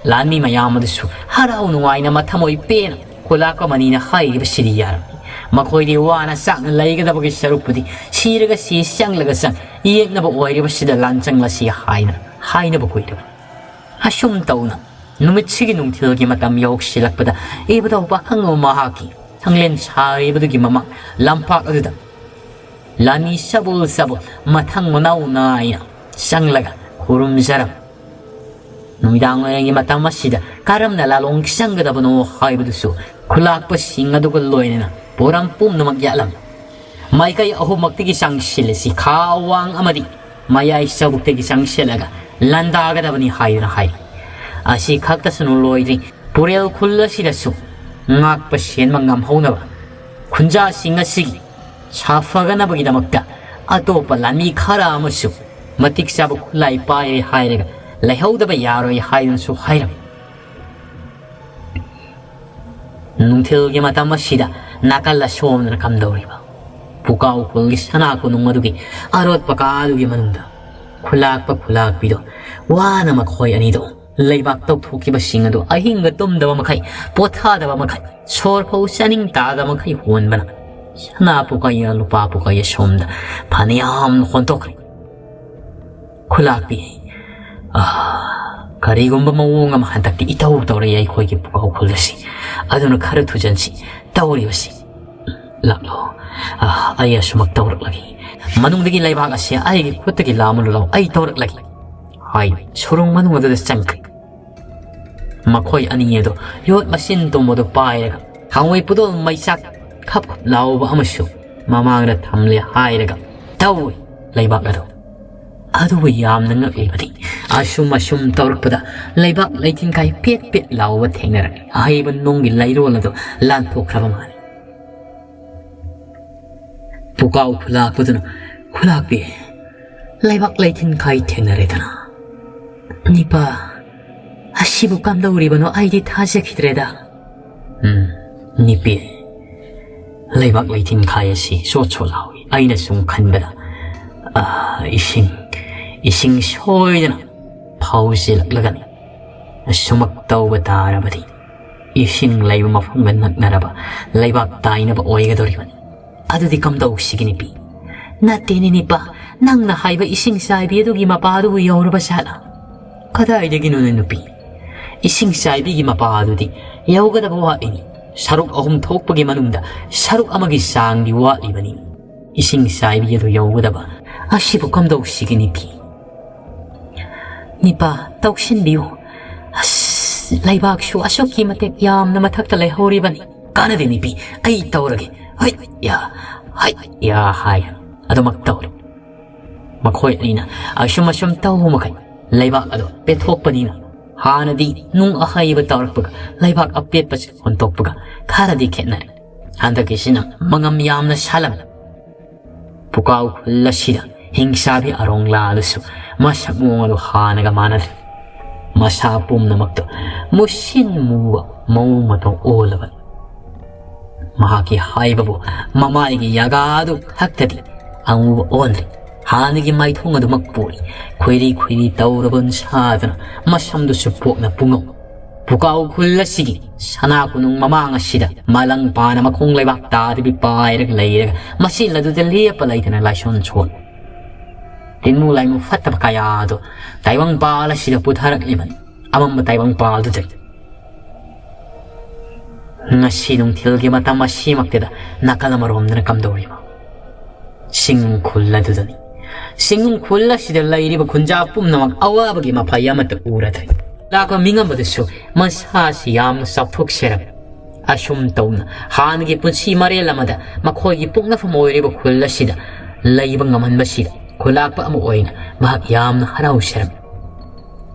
ꯂꯥꯟꯃꯤ ꯃꯌꯥꯝ ꯑꯗꯨꯁꯨ ꯍꯔꯥꯎ ꯅꯨꯡꯉꯥꯏꯅ ꯃꯊꯃꯣꯏ ꯄꯦꯟꯅ ꯈꯨꯂꯥꯛꯄ ꯃꯅꯤꯅ ꯍꯥꯏꯔꯤꯕꯁꯤꯗꯤ ꯌꯥꯔꯝꯃꯤ꯫ ꯃꯈꯣꯏꯗꯤ ꯋꯥꯅ ꯆꯥꯛꯅ ꯂꯩꯒꯗꯕꯒꯤ ꯁꯔꯨꯛꯄꯨꯗꯤ ꯁꯤꯔꯒ ꯁꯤ, ꯆꯪꯂꯒ ꯆꯪ, ꯌꯦꯛꯅꯕ ꯑꯣꯏꯔꯤꯕꯁꯤꯗ ꯂꯥꯟ ꯆꯪꯂꯁꯤ ꯍꯥꯏꯅ ꯍꯥꯏꯅꯕ ꯀꯨꯏꯔꯕꯅꯤ꯫ ꯑꯁꯨꯝ ꯇꯧꯅ ꯅꯨꯃꯤꯠꯁꯤꯒꯤ ꯅꯨꯡꯊꯤꯜꯒꯤ ꯃꯇꯝ ꯌꯧꯁꯤꯜꯂꯛꯄꯗ, ꯏꯕꯨꯙꯧ ꯄꯥꯈꯪꯕ ꯃꯍꯥꯛꯀꯤ ꯁꯪꯂꯦꯟ ꯁꯥꯔꯤꯕꯗꯨꯒꯤ ꯃꯃꯥꯡ ꯂꯝꯄꯥꯛ ꯑꯗꯨꯗ ꯂꯥꯟꯃꯤ ꯁꯕꯨꯜ ꯁꯕꯨꯜ ꯃꯊꯪ ꯃꯅꯥꯎ ꯅꯥꯏꯅ ꯆꯪꯂꯒ ꯈꯨꯔꯨꯝꯖꯔꯝꯃꯤ꯫ ꯅꯨꯃꯤꯗꯥꯡ ꯋꯥꯏꯔꯝꯒꯤ ꯃꯇꯝ ꯑꯁꯤꯗ ꯀꯔꯝꯅ ꯂꯥꯂꯣꯡ ꯆꯪꯒꯗꯕꯅꯣ ꯍꯥꯏꯕꯗꯨꯁꯨ ꯈꯨꯂꯥꯛꯄꯁꯤꯡ ꯑꯗꯨꯒ ꯂꯣꯏꯅꯅ ꯄꯣꯔꯝ ꯄꯨꯝꯅꯃꯛ ꯌꯥꯠꯂꯝꯃꯤ꯫ ꯃꯥꯏꯀꯩ ꯑꯍꯨꯝꯃꯛꯇꯒꯤ ꯆꯪꯁꯤꯜꯂꯁꯤ, ꯈꯥ, ꯋꯥꯡ ꯑꯃꯗꯤ ꯃꯌꯥꯏ ꯆꯕꯨꯛꯇꯒꯤ ꯆꯪꯁꯤꯜꯂꯒ ꯂꯥꯟꯗꯥꯒꯗꯕꯅꯤ ꯍꯥꯏꯗꯨꯅ ꯍꯥꯏꯔꯤ꯫ ꯑꯁꯤ ꯈꯛꯇꯁꯨ ꯂꯣꯏꯗ꯭ꯔꯤ, ꯄꯨꯔꯦꯜ ꯈꯨꯜ ꯑꯁꯤꯗꯁꯨ ꯉꯥꯛꯄ ꯁꯦꯟꯕ ꯉꯝꯍꯧꯅꯕ ꯈꯨꯟꯖꯥꯁꯤꯡ ꯑꯁꯤꯒꯤ ꯁꯥꯐꯒꯅꯕꯒꯤꯗꯃꯛꯇ ꯑꯇꯣꯞꯄ ꯂꯥꯟꯃꯤ ꯈꯔ ꯑꯃꯁꯨ ꯃꯇꯤꯛ ꯆꯥꯕ ꯈꯨꯠꯂꯥꯏ ꯄꯥꯏꯔꯦ ꯍꯥꯏꯔꯒ ꯂꯩꯍꯧꯗꯕ ꯌꯥꯔꯣꯏ ꯍꯥꯏꯗꯨꯅꯁꯨ ꯍꯥꯏꯔꯝꯃꯤ꯫ ꯅꯨꯡꯊꯤꯜꯒꯤ ꯃꯇꯝ ꯑꯁꯤꯗ ꯅꯥꯀꯜ ꯑꯁꯣꯝꯗꯅ ꯀꯝꯗꯧꯔꯤꯕ? ꯄꯨꯀꯥꯎ ꯈꯨꯜꯒꯤ ꯁꯅꯥ ꯀꯣꯅꯨꯡ ꯑꯗꯨꯒꯤ ꯑꯔꯣꯠꯄ ꯀꯥ ꯑꯗꯨꯒꯤ ꯃꯅꯨꯡꯗ ꯈꯨꯂꯥꯛꯄ ꯈꯨꯂꯥꯛꯄꯤꯗꯣ ꯋꯥꯅ ꯃꯈꯣꯏ ꯑꯅꯤꯗꯣ ꯂꯩꯕꯥꯛ ꯇꯧꯊꯣꯛꯈꯤꯕꯁꯤꯡ ꯑꯗꯨ ꯑꯍꯤꯡꯒ ꯇꯨꯝꯗꯕ ꯃꯈꯩ, ꯄꯣꯊꯥꯗꯕ ꯃꯈꯩ, ꯁꯣꯔ ꯐꯥꯎ ꯆꯥꯅꯤꯡ ꯇꯥꯗꯕ ꯃꯈꯩ ꯍꯣꯟꯕꯅ ꯁꯅꯥ ꯄꯨꯀꯩ, ꯂꯨꯄꯥ ꯄꯨꯀꯩ ꯑꯁꯣꯝꯗ ꯐꯅꯌꯥꯝ ꯍꯣꯟꯗꯣꯛꯈ꯭ꯔꯦ꯫ ꯈꯨꯂꯥꯛꯄꯤ, ꯑꯥ, ꯀꯔꯤꯒꯨꯝꯕ ꯃꯑꯣꯡ ꯑꯃ ꯍꯟꯗꯛꯇꯤ ꯏꯇꯧ ꯇꯧꯔꯛꯏ ꯑꯩꯈꯣꯏꯒꯤ ꯄꯨꯀꯥꯎ ꯈꯨꯜ ꯑꯁꯤ꯫ ꯑꯗꯨꯅ ꯈꯔ ꯊꯨꯖꯟꯁꯤ ꯇꯧꯔꯤꯕꯁꯤ꯫ ꯂꯥꯛꯂꯣ, ꯑꯥ, ꯑꯩ ꯑꯁꯨꯃꯛ ꯇꯧꯔꯛꯂꯒꯦ꯫ ꯃꯅꯨꯡꯗꯒꯤ ꯂꯩꯕꯥꯛ ꯑꯁꯤ ꯑꯩꯒꯤ ꯈꯨꯠꯇꯒꯤ ꯂꯥꯝꯃꯨ ꯂꯥꯎ, ꯑꯩ ꯇꯧꯔꯛꯂꯒꯦ꯫ ꯍꯥꯏ, ꯁꯨꯔꯨꯡ ꯃꯅꯨꯡ ꯑꯗꯨꯗ ꯆꯪꯈ꯭ꯔꯦ꯫ ꯃꯈꯣꯏ ꯑꯅꯤ ꯑꯗꯨ ꯌꯣꯠ ꯃꯆꯤꯟ ꯇꯨꯝꯕꯗꯨ ꯄꯥꯏꯔꯒ ꯍꯪꯉꯣꯏ ꯄꯨꯗꯣꯜ ꯃꯩꯆꯥꯛ ꯈꯞ ꯈꯞ ꯂꯥꯎꯕ ꯑꯃꯁꯨ ꯃꯃꯥꯡꯗ ꯊꯝꯂꯦ ꯍꯥꯏꯔꯒ ꯇꯧꯏ ꯂꯩꯕꯥꯛ ꯑꯗꯨ꯫ ꯑꯗꯨꯕꯨ ꯌꯥꯝꯅ ꯉꯛꯂꯤꯕꯗꯤ ꯑꯁꯨꯝ ꯑꯁꯨꯝ ꯇꯧꯔꯛꯄꯗ ꯂꯩꯕꯥꯛ ꯂꯩꯊꯤꯟ ꯀꯥꯏ ꯄꯦꯠ ꯄꯦꯠ ꯂꯥꯎꯕ ꯊꯦꯡꯅꯔꯛꯏ꯫ ꯑꯍꯩꯕ ꯅꯨꯡꯒꯤ ꯂꯩꯔꯣꯜ ꯑꯗꯨ ꯂꯥꯟꯊꯣꯛꯈ꯭ꯔꯕ ꯃꯥꯜꯂꯤ꯫ ꯄꯨꯀꯥꯎ ꯈꯨꯂꯥꯛꯄꯗꯨꯅ, "ꯈꯨꯂꯥꯛꯄꯤ, ꯂꯩꯕꯥꯛ ꯂꯩꯊꯤꯟ ꯀꯥꯏ ꯊꯦꯡꯅꯔꯦꯗꯅ꯫ ꯅꯤꯄꯥ, ꯑꯁꯤꯕꯨ ꯀꯝꯗꯧꯔꯤꯕꯅꯣ? ꯑꯩꯗꯤ ꯊꯥꯖꯈꯤꯗ꯭ꯔꯦꯗ꯫" "ꯎꯝ, ꯅꯤꯄꯤ, ꯂꯩꯕꯥꯛ ꯂꯩꯊꯤꯟ ꯈꯥꯏ ꯑꯁꯤ ꯁꯣꯠ ꯁꯣꯠ ꯂꯥꯎꯏ꯫ ꯑꯩꯅ ꯁꯨꯝ ꯈꯟꯕꯗ, ꯑꯥ, ꯏꯁꯤꯡ, ꯏꯁꯤꯡ ꯁꯣꯏꯗꯅ ꯐꯥꯎꯖꯤꯜꯂꯛꯂꯒꯅꯤ꯫ ꯑꯁꯨꯃꯛ ꯇꯧꯕ ꯇꯥꯔꯕꯗꯤ ꯏꯁꯤꯡ ꯂꯩꯕ ꯃꯐꯝꯒ ꯅꯛꯅꯔꯕ ꯂꯩꯕꯥꯛ ꯇꯥꯏꯅꯕ ꯑꯣꯏꯒꯗꯧꯔꯤꯕꯅꯤ꯫ ꯑꯗꯨꯗꯤ ꯀꯝꯗꯧꯁꯤꯒꯦ ꯅꯨꯄꯤ? ꯅꯠꯇꯦꯅꯦ ꯅꯤꯄꯥ, ꯅꯪꯅ ꯍꯥꯏꯕ ꯏꯁꯤꯡ ꯆꯥꯏꯕꯤ ꯑꯗꯨꯒꯤ ꯃꯄꯥꯗꯨꯕꯨ ꯌꯧꯔꯕ ꯖꯥꯠꯂꯥ? ꯀꯗꯥꯏꯗꯒꯤꯅꯣꯅꯦ ꯅꯨꯄꯤ? ꯏꯁꯤꯡ ꯆꯥꯏꯕꯤꯒꯤ ꯃꯄꯥ ꯑꯗꯨꯗꯤ ꯌꯧꯒꯗꯕ ꯋꯥꯠꯂꯤꯅꯤ꯫ ꯁꯔꯨꯛ ꯑꯍꯨꯝ ꯊꯣꯛꯄꯒꯤ ꯃꯅꯨꯡꯗ ꯁꯔꯨꯛ ꯑꯃꯒꯤ ꯆꯥꯡꯗꯤ ꯋꯥꯠꯂꯤꯕꯅꯤ꯫ ꯏꯁꯤꯡ ꯆꯥꯏꯕꯤ ꯑꯗꯨ ꯌꯧꯒꯗꯕ ꯑꯁꯤꯕꯨ ꯀꯝꯗꯧꯁꯤꯒꯦ ꯅꯤꯄꯤ? ꯅꯤꯄꯥ, ꯇꯧꯁꯤꯟꯕꯤꯌꯨ꯫ ꯑꯁ, ꯂꯩꯕꯥꯛꯁꯨ ꯑꯁꯨꯛꯀꯤ ꯃꯇꯤꯛ ꯌꯥꯝꯅ ꯃꯊꯛꯇ ꯂꯩꯍꯧꯔꯤꯕꯅꯤ꯫ ꯀꯥꯟꯅꯗꯦ ꯅꯤꯄꯤ, ꯑꯩ ꯇꯧꯔꯒꯦ꯫ ꯍꯩ ꯌꯥ, ꯍꯩ ꯌꯥ ꯍꯥꯏ ꯑꯗꯨꯃꯛ ꯇꯧꯔꯦ꯫ ꯃꯈꯣꯏ ꯑꯅꯤꯅ ꯑꯁꯨꯝ ꯑꯁꯨꯝ ꯇꯧꯕ ꯃꯈꯩ ꯂꯩꯕꯥꯛ ꯑꯗꯨ ꯄꯦꯠꯊꯣꯛꯄꯅꯤꯅ ꯍꯥꯟꯅꯗꯤ ꯅꯨꯡ ꯑꯍꯩꯕ ꯇꯧꯔꯛꯄꯒ ꯂꯩꯕꯥꯛ ꯑꯄꯦꯠꯄꯁꯦ ꯍꯣꯟꯗꯣꯛꯄꯒ ꯈꯔꯗꯤ ꯈꯦꯠꯅꯔꯦ꯫ ꯍꯟꯗꯛꯀꯤꯁꯤꯅ ꯃꯉꯝ ꯌꯥꯝꯅ ꯁꯥꯂꯝꯃꯤ꯫ ꯄꯨꯀꯥꯎ ꯈꯨꯜ ꯑꯁꯤꯗ ꯍꯤꯡꯆꯥꯕꯤ ꯑꯔꯣꯡꯂꯥ ꯑꯗꯨꯁꯨ ꯃꯁꯛ ꯃꯑꯣꯡ ꯑꯗꯨ ꯍꯥꯟꯅꯒ ꯃꯥꯟꯅꯗ꯭ꯔꯦ꯫ ꯃꯁꯥ ꯄꯨꯝꯅꯃꯛꯇ ꯃꯨꯁꯤꯟ ꯃꯨꯕ ꯃꯑꯣꯡ ꯃꯇꯧ ꯑꯣꯜꯂꯕꯅꯤ꯫ ꯃꯍꯥꯛꯀꯤ ꯍꯥꯏꯕꯕꯨ ꯃꯃꯥꯏꯒꯤ ꯌꯥꯒꯥ ꯑꯗꯨ ꯈꯛꯇꯗꯤ ꯑꯃꯨꯕ ꯑꯣꯟꯗ꯭ꯔꯦ꯫ ꯍꯥꯟꯅꯒꯤ ꯃꯥꯏꯊꯣꯡ ꯑꯗꯨꯃꯛ ꯄꯨꯔꯤ꯫ ꯈꯨꯏꯔꯤ ꯈꯨꯏꯔꯤ ꯇꯧꯔꯕ ꯁꯥꯗꯅ ꯃꯁꯝꯗꯨꯁꯨ ꯄꯣꯛꯅ ꯄꯨꯡꯉꯧ꯫ ꯄꯨꯀꯥꯎ ꯈꯨꯜ ꯑꯁꯤꯒꯤ ꯁꯅꯥ ꯀꯣꯅꯨꯡ ꯃꯃꯥꯡ ꯑꯁꯤꯗ ꯃꯂꯪ ꯄꯥꯅ ꯃꯈꯣꯡ ꯂꯩꯕꯥꯛ ꯇꯥꯗꯕꯤ ꯄꯥꯏꯔꯒ ꯂꯩꯔꯒ ꯃꯁꯤꯜ ꯑꯗꯨꯗ ꯂꯦꯞꯄ ꯂꯩꯇꯅ ꯂꯥꯏꯁꯣꯟ ꯁꯣꯜꯂꯤ꯫ ꯇꯤꯟꯃꯨ ꯂꯥꯏꯃꯨ ꯐꯠꯇꯕ ꯀꯌꯥ ꯑꯗꯨ ꯇꯥꯏꯕꯪꯄꯥꯜ ꯑꯁꯤꯗ ꯄꯨꯊꯔꯛꯂꯤꯕꯅꯤ꯫ ꯑꯃꯝꯕ ꯇꯥꯏꯕꯪꯄꯥꯜꯗꯨꯗꯒꯤ ꯉꯁꯤ ꯅꯨꯡꯊꯤꯜꯒꯤ ꯃꯇꯝ ꯑꯁꯤꯃꯛꯇꯗ ꯅꯥꯀꯜ ꯑꯃꯔꯣꯝꯗꯅ ꯀꯝꯗꯧꯔꯤꯕ? ꯆꯤꯡꯅꯨꯡ ꯈꯨꯜ ꯑꯗꯨꯗꯅꯤ꯫ ꯆꯤꯡꯅꯨꯡ ꯈꯨꯜ ꯑꯁꯤꯗ ꯂꯩꯔꯤꯕ ꯈꯨꯟꯖꯥ ꯄꯨꯝꯅꯃꯛ ꯑꯋꯥꯕꯒꯤ ꯃꯐꯩ ꯑꯃꯠꯇ ꯎꯔꯗ꯭ꯔꯦ꯫ ꯂꯥꯛꯄ ꯃꯤꯉꯝꯕꯗꯨꯁꯨ ꯃꯁꯥꯁꯤ ꯌꯥꯝꯅ ꯆꯥꯎꯊꯣꯛꯆꯔꯝꯃꯤ꯫ ꯑꯁꯨꯝ ꯇꯧꯅ ꯍꯥꯟꯅꯒꯤ ꯄꯨꯟꯁꯤ ꯃꯔꯦꯜ ꯑꯃꯗ ꯃꯈꯣꯏꯒꯤ ꯄꯣꯛꯅꯐꯝ ꯑꯣꯏꯔꯤꯕ ꯈꯨꯜ ꯑꯁꯤꯗ ꯂꯩꯕ ꯉꯝꯍꯟꯕꯁꯤꯗ ꯈꯨꯜꯂꯥꯛꯄ ꯑꯃ ꯑꯣꯏꯅ ꯃꯍꯥꯛ ꯌꯥꯝꯅ ꯍꯔꯥꯎꯖꯔꯝꯃꯤ꯫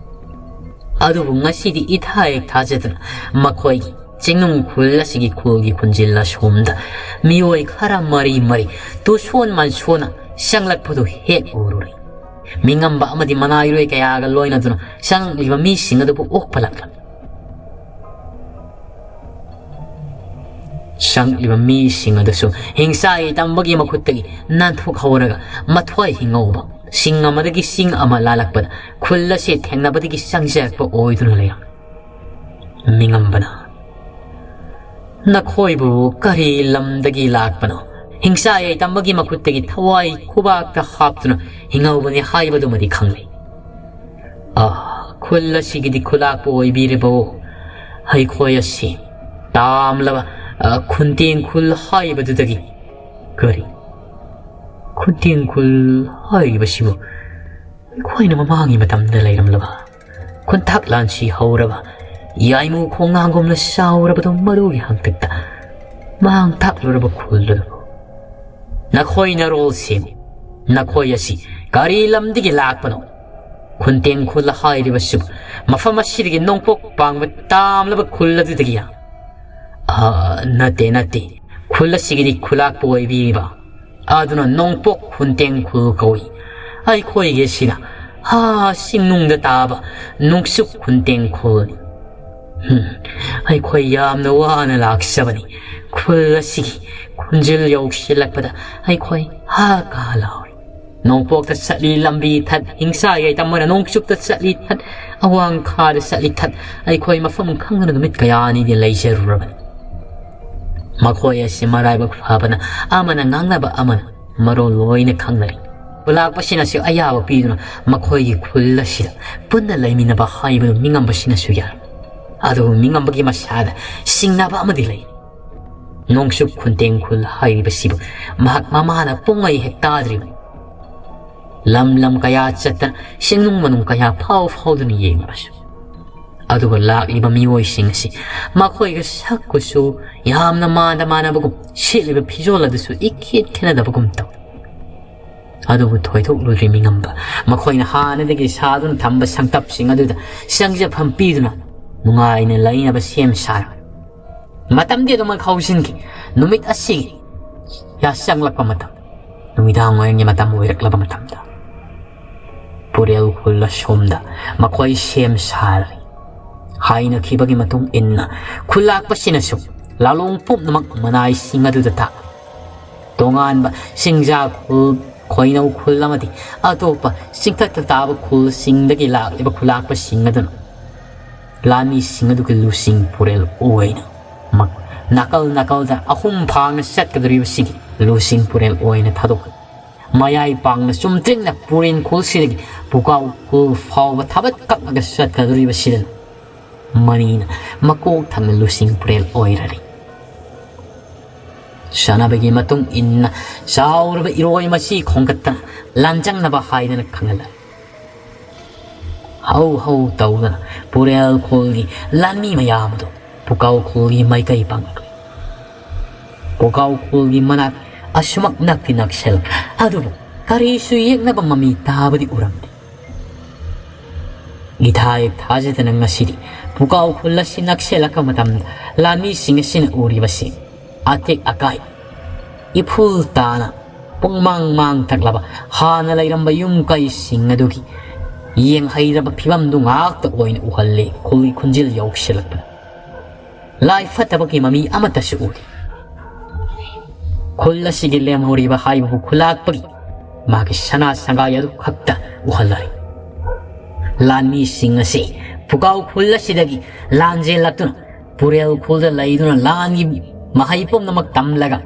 ꯑꯗꯨꯕꯨ ꯉꯁꯤꯗꯤ ꯏꯊꯥ ꯍꯦꯛ ꯊꯥꯖꯗꯅ ꯃꯈꯣꯏꯒꯤ ꯆꯤꯡꯅꯨꯡ ꯈꯨꯜ ꯑꯁꯤꯒꯤ ꯈꯨꯜꯒꯤ ꯈꯨꯟꯖꯤꯜ ꯑꯁꯣꯝꯗ ꯃꯤꯑꯣꯏ ꯈꯔ ꯃꯔꯤ ꯃꯔꯤ ꯇꯨꯁꯣꯟ ꯃꯥꯟꯁꯣꯟꯅ ꯆꯪꯂꯛꯄꯗꯨ ꯍꯦꯛ ꯎꯔꯨꯔꯦ꯫ ꯃꯤꯉꯝꯕ ꯑꯃꯗꯤ ꯃꯅꯥꯏꯔꯣꯏ ꯀꯌꯥꯒ ꯂꯣꯏꯅꯗꯨꯅ ꯆꯪꯂꯛꯂꯤꯕ ꯃꯤꯁꯤꯡ ꯑꯗꯨꯕꯨ ꯑꯣꯛꯄ ꯂꯥꯛꯂꯝꯃꯤ꯫ ꯆꯪꯂꯤꯕ ꯃꯤꯁꯤꯡ ꯑꯗꯨꯁꯨ ꯍꯤꯡꯁꯥꯒꯤ ꯇꯝꯕꯒꯤ ꯃꯈꯨꯠꯇꯒꯤ ꯅꯥꯟꯊꯣꯛꯍꯧꯔꯒ ꯃꯊ꯭ꯋꯥꯏ ꯍꯤꯡꯍꯧꯕ ꯆꯤꯡ ꯑꯃꯗꯒꯤ ꯆꯤꯡ ꯑꯃ ꯂꯥꯜꯂꯛꯄꯗ ꯈꯨꯜ ꯑꯁꯤ ꯊꯦꯡꯅꯕꯗꯒꯤ ꯆꯪꯖꯔꯛꯄ ꯑꯣꯏꯗꯨꯅ ꯂꯩꯔꯝꯃꯤ꯫ ꯃꯤꯉꯝꯕꯅ "ꯅꯈꯣꯏꯕꯨ ꯀꯔꯤ ꯂꯝꯗꯒꯤ ꯂꯥꯛꯄꯅꯣ? ꯍꯤꯡꯁꯥ ꯌꯥꯏꯇꯝꯕꯒꯤ ꯃꯈꯨꯠꯇꯒꯤ ꯊꯋꯥꯏ ꯈꯨꯕꯥꯛꯇ ꯍꯥꯞꯇꯨꯅ ꯍꯤꯡꯍꯧꯕꯅꯤ ꯍꯥꯏꯕꯗꯨꯃꯗꯤ ꯈꯪꯂꯦ꯫ ꯑ, ꯈꯨꯜ ꯑꯁꯤꯒꯤꯗꯤ ꯈꯨꯂꯥꯛꯄ ꯑꯣꯏꯕꯤꯔꯤꯕꯣ? ꯑꯩꯈꯣꯏ ꯑꯁꯤ ꯇꯥꯝꯂꯕ, ꯑ, ꯈꯨꯟꯇꯦꯡ ꯈꯨꯜ ꯍꯥꯏꯕꯗꯨꯗꯒꯤ"꯫ "ꯀꯔꯤ? ꯈꯨꯟꯇꯦꯡ ꯈꯨꯜ ꯍꯥꯏꯔꯤꯕꯁꯤꯕꯨ ꯑꯩꯈꯣꯏꯅ ꯃꯃꯥꯡꯒꯤ ꯃꯇꯝꯗ ꯂꯩꯔꯝꯂꯕ ꯈꯨꯟꯊꯥꯛ ꯂꯥꯟꯁꯤ ꯍꯧꯔꯕ ꯌꯥꯏꯃꯨ ꯈꯣꯡꯅꯥꯡꯒꯨꯝꯅ ꯆꯥꯎꯔꯕꯗꯨ ꯃꯗꯨꯒꯤ ꯍꯥꯛꯇꯛꯇ ꯃꯥꯡ ꯊꯥꯛꯂꯨꯔꯕ ꯈꯨꯜ ꯑꯗꯨꯕꯨ? ꯅꯈꯣꯏ ꯅꯔꯣꯜꯁꯤꯡ, ꯅꯈꯣꯏ ꯑꯁꯤ ꯀꯔꯤ ꯂꯝꯗꯒꯤ ꯂꯥꯛꯄꯅꯣ? ꯈꯨꯟꯇꯦꯡ ꯈꯨꯜ ꯍꯥꯏꯔꯤꯕꯁꯤꯕꯨ ꯃꯐꯝ ꯑꯁꯤꯗꯒꯤ ꯅꯣꯡꯄꯣꯛ ꯄꯥꯡꯕ ꯇꯥꯝꯂꯕ ꯈꯨꯜ ꯑꯗꯨꯗꯒꯤꯔ?" "ꯑ, ꯅꯠꯇꯦ, ꯅꯠꯇꯦ꯫ ꯈꯨꯜ ꯑꯁꯤꯒꯤꯗꯤ ꯈꯨꯂꯥꯛꯄ ꯑꯣꯏꯕꯤꯔꯤꯕ ꯑꯗꯨꯅ ꯅꯣꯡꯄꯣꯛ ꯈꯨꯟꯇꯦꯡ ꯈꯨꯜ ꯀꯧꯏ꯫ ꯑꯩꯈꯣꯏꯒꯤ ꯑꯁꯤꯅ, ꯍꯥ, ꯆꯤꯡꯅꯨꯡꯗ ꯇꯥꯕ ꯅꯣꯡꯆꯨꯞ ꯈꯨꯟꯇꯦꯡ ꯈꯨꯜꯅꯤ꯫ ꯍꯝ, ꯑꯩꯈꯣꯏ ꯌꯥꯝꯅ ꯋꯥꯅ ꯂꯥꯛꯆꯕꯅꯤ꯫ ꯈꯨꯜ ꯑꯁꯤꯒꯤ ꯈꯨꯟꯖꯤꯜ ꯌꯧꯁꯤꯜꯂꯛꯄꯗ ꯑꯩꯈꯣꯏ ꯍꯥ ꯀꯥ ꯂꯥꯎꯔꯤ꯫ ꯅꯣꯡꯄꯣꯛꯇ ꯆꯠꯂꯤ ꯂꯝꯕꯤ ꯊꯠ, ꯍꯤꯡꯁꯥ ꯌꯥꯏꯇꯝꯕꯅ ꯅꯣꯡꯆꯨꯞꯇ ꯆꯠꯂꯤ ꯊꯠ, ꯑꯋꯥꯡ ꯈꯥꯗ ꯆꯠꯂꯤ ꯊꯠ, ꯑꯩꯈꯣꯏ ꯃꯐꯝ ꯈꯪꯗꯅ ꯅꯨꯃꯤꯠ ꯀꯌꯥꯅꯤꯗꯤ ꯂꯩꯖꯔꯨꯔꯕꯅꯤ꯫ ꯃꯈꯣꯏ ꯑꯁꯤ ꯃꯔꯥꯏꯕꯛ ꯐꯕꯅ ꯑꯃꯅ ꯉꯥꯡꯅꯕ ꯑꯃꯅ ꯃꯔꯣꯜ ꯂꯣꯏꯅ ꯈꯪꯅꯔꯤ꯫ ꯈꯨꯂꯥꯛꯄꯁꯤꯅꯁꯨ ꯑꯌꯥꯕ ꯄꯤꯗꯨꯅ ꯃꯈꯣꯏꯒꯤ ꯈꯨꯜ ꯑꯁꯤꯗ ꯄꯨꯟꯅ ꯂꯩꯃꯤꯟꯅꯕ ꯍꯥꯏꯕꯗꯨ ꯃꯤꯉꯝꯕꯁꯤꯅꯁꯨ ꯌꯥꯔꯤ꯫ ꯑꯗꯨꯕꯨ ꯃꯤꯉꯝꯕꯒꯤ ꯃꯁꯥꯗ ꯆꯤꯡꯅꯕ ꯑꯃꯗꯤ ꯂꯩ꯫ ꯅꯣꯡꯆꯨꯞ ꯈꯨꯟꯇꯦꯡ ꯈꯨꯜ ꯍꯥꯏꯔꯤꯕꯁꯤꯕꯨ ꯃꯍꯥꯛ ꯃꯃꯥꯅ ꯄꯣꯛꯉꯩ ꯍꯦꯛ ꯇꯥꯗ꯭ꯔꯤꯕꯅꯤ꯫ ꯂꯝ ꯂꯝ ꯀꯌꯥ ꯆꯠꯇꯅ ꯆꯤꯡꯅꯨꯡ ꯃꯅꯨꯡ ꯀꯌꯥ ꯐꯥꯎ ꯐꯥꯎꯗꯨꯅ ꯌꯦꯡꯂꯕꯁꯨ, ꯑꯗꯨꯒ ꯂꯥꯛꯂꯤꯕ ꯃꯤꯑꯣꯏꯁꯤꯡ ꯑꯁꯤ ꯃꯈꯣꯏꯒ ꯁꯛ ꯀꯨꯆꯨ ꯌꯥꯝꯅ ꯃꯥꯟꯗ ꯃꯥꯟꯅꯕꯒꯨꯝ, ꯁꯦꯠꯂꯤꯕ ꯐꯤꯖꯣꯜ ꯑꯗꯨꯁꯨ ꯏꯈꯦꯠ ꯈꯦꯠꯅꯗꯕꯒꯨꯝ ꯇꯧꯏ꯫ ꯑꯗꯨꯕꯨ ꯊꯣꯏꯗꯣꯛꯂꯨꯗ꯭ꯔꯤ ꯃꯤꯉꯝꯕ꯫ ꯃꯈꯣꯏꯅ ꯍꯥꯟꯅꯗꯒꯤ ꯁꯥꯗꯨꯅ ꯊꯝꯕ ꯁꯪꯇꯞꯁꯤꯡ ꯑꯗꯨꯗ ꯆꯪꯖꯐꯝ ꯄꯤꯗꯨꯅ ꯅꯨꯡꯉꯥꯏꯅ ꯂꯩꯅꯕ ꯁꯦꯝ ꯁꯥꯔꯕꯅꯤ꯫ ꯃꯇꯝꯗꯤ ꯑꯗꯨꯃꯛ ꯍꯧꯖꯤꯟꯈꯤ꯫ ꯅꯨꯃꯤꯠ ꯑꯁꯤꯒꯤ ꯌꯥꯆꯪꯂꯛꯄ ꯃꯇꯝ, ꯅꯨꯃꯤꯗꯥꯡ ꯋꯥꯏꯔꯝꯒꯤ ꯃꯇꯝ ꯑꯣꯏꯔꯛꯂꯕ ꯃꯇꯝꯗ, ꯄꯨꯔꯦꯜ ꯈꯨꯜ ꯑꯁꯣꯝꯗ ꯃꯈꯣꯏ ꯁꯦꯝ ꯁꯥꯔꯤ꯫ ꯍꯥꯏꯅꯈꯤꯕꯒꯤ ꯃꯇꯨꯡ ꯏꯟꯅ ꯈꯨꯜꯂꯥꯛꯄꯁꯤꯅꯁꯨ ꯂꯥꯂꯣꯡ ꯄꯨꯝꯅꯃꯛ ꯃꯅꯥꯏꯁꯤꯡ ꯑꯗꯨꯗ ꯇꯥꯛ ꯇꯣꯉꯥꯟꯕ ꯆꯤꯡꯖꯥ ꯈꯨꯜ, ꯈꯣꯏꯅꯧ ꯈꯨꯜ ꯑꯃꯗꯤ ꯑꯇꯣꯞꯄ ꯆꯤꯡꯊꯛꯇ ꯇꯥꯕ ꯈꯨꯜꯁꯤꯡꯗꯒꯤ ꯂꯥꯛꯂꯤꯕ ꯈꯨꯜꯂꯥꯛꯄꯁꯤꯡ ꯑꯗꯨꯅ ꯂꯥꯟꯃꯤꯁꯤꯡ ꯑꯗꯨꯒꯤ ꯂꯨꯆꯤꯡ ꯄꯨꯔꯦꯜ ꯑꯣꯏꯅ ꯃꯛ-, ꯅꯥꯀꯜ ꯅꯥꯀꯜꯗ ꯑꯍꯨꯝ ꯐꯥꯅ ꯆꯠꯀꯗꯧꯔꯤꯕꯁꯤꯒꯤ ꯂꯨꯆꯤꯡ ꯄꯨꯔꯦꯜ ꯑꯣꯏꯅ ꯊꯥꯗꯣꯛꯈ꯭ꯔꯦ꯫ ꯃꯌꯥꯏ ꯄꯥꯡꯅ ꯆꯨꯝꯇ꯭ꯔꯤꯡꯅ ꯄꯨꯔꯦꯜ ꯈꯨꯜꯁꯤꯗꯒꯤ ꯄꯨꯀꯥꯎ ꯈꯨꯜ ꯐꯥꯎꯕ ꯊꯥꯕꯠ ꯀꯛꯂꯒ ꯆꯠꯀꯗꯧꯔꯤꯕꯁꯤꯗꯅ ꯃꯅꯤꯅ ꯃꯀꯣꯛ ꯊꯪꯅ ꯂꯨꯆꯤꯡ ꯄꯨꯔꯦꯜ ꯑꯣꯏꯔꯔꯤ꯫ ꯆꯠꯅꯕꯒꯤ ꯃꯇꯨꯡ ꯏꯟꯅ ꯆꯥꯎꯔꯕ ꯏꯔꯣꯏ ꯃꯁꯤ ꯈꯣꯡꯒꯠꯇꯅ ꯂꯥꯟꯖꯪꯅꯕ ꯍꯥꯏꯗꯅ ꯈꯪꯍꯜꯂꯦ꯫ ꯍꯧ ꯍꯧ ꯇꯧꯗꯅ ꯄꯨꯔꯦꯜ ꯈꯨꯜꯒꯤ ꯂꯥꯟꯃꯤ ꯃꯌꯥꯝ ꯑꯗꯨ ꯄꯨꯀꯥꯎ ꯈꯨꯜꯒꯤ ꯃꯥꯏꯀꯩ ꯄꯥꯡꯂꯛꯂꯤ꯫ ꯄꯨꯀꯥꯎ ꯈꯨꯜꯒꯤ ꯃꯅꯥꯛ ꯑꯁꯨꯃꯛ ꯅꯛꯇꯤ ꯅꯛꯁꯜ, ꯑꯗꯨꯕꯨ ꯀꯔꯤꯁꯨ ꯌꯦꯛꯅꯕ ꯃꯃꯤ ꯇꯥꯕꯗꯤ ꯎꯔꯝꯗꯦ꯫ ꯏꯊꯥ ꯏꯊꯥꯖꯗꯅ ꯉꯁꯤꯗꯤ ꯄꯨꯀꯥꯎ ꯈꯨꯜ ꯑꯁꯤ ꯅꯛꯁꯤꯜꯂꯛꯄ ꯃꯇꯝꯗ ꯂꯥꯟꯃꯤꯁꯤꯡ ꯑꯁꯤꯅ ꯎꯔꯤꯕꯁꯤ ꯑꯇꯦꯛ ꯑꯀꯥꯏ, ꯏꯐꯨꯜ ꯇꯥꯅ ꯄꯨꯡꯃꯥꯡ ꯃꯥꯡꯊꯛꯂꯕ ꯍꯥꯟꯅ ꯂꯩꯔꯝꯕ ꯌꯨꯝ ꯀꯩꯁꯤꯡ ꯑꯗꯨꯒꯤ ꯌꯦꯡꯍꯩꯔꯕ ꯐꯤꯕꯝꯗꯨ ꯉꯥꯛꯇ ꯑꯣꯏꯅ ꯎꯍꯜꯂꯤ꯫ ꯈꯨꯜꯒꯤ ꯈꯨꯟꯖꯤꯜ ꯌꯧꯁꯤꯜꯂꯛꯄꯗ ꯂꯥꯏ ꯐꯠꯇꯕꯒꯤ ꯃꯃꯤ ꯑꯃꯠꯇꯁꯨ ꯎꯗꯦ꯫ ꯈꯨꯜ ꯑꯁꯤꯒꯤ ꯂꯦꯝꯍꯧꯔꯤꯕ ꯍꯥꯏꯕꯕꯨ ꯈꯨꯂꯥꯛꯄꯒꯤ ꯃꯥꯒꯤ ꯁꯅꯥ ꯁꯪꯒꯥꯏ ꯑꯗꯨ ꯈꯛꯇ ꯎꯍꯜꯂꯔꯤ꯫ ꯂꯥꯟꯃꯤꯁꯤꯡ ꯑꯁꯤ ꯄꯨꯀꯥꯎ ꯈꯨꯜ ꯑꯁꯤꯗꯒꯤ ꯂꯥꯟꯖꯦꯜꯂꯛꯇꯨꯅ ꯄꯨꯔꯦꯜ ꯈꯨꯜꯗ ꯂꯩꯗꯨꯅ ꯂꯥꯟꯒꯤ ꯃꯍꯩ ꯄꯨꯝꯅꯃꯛ ꯇꯝꯂꯒ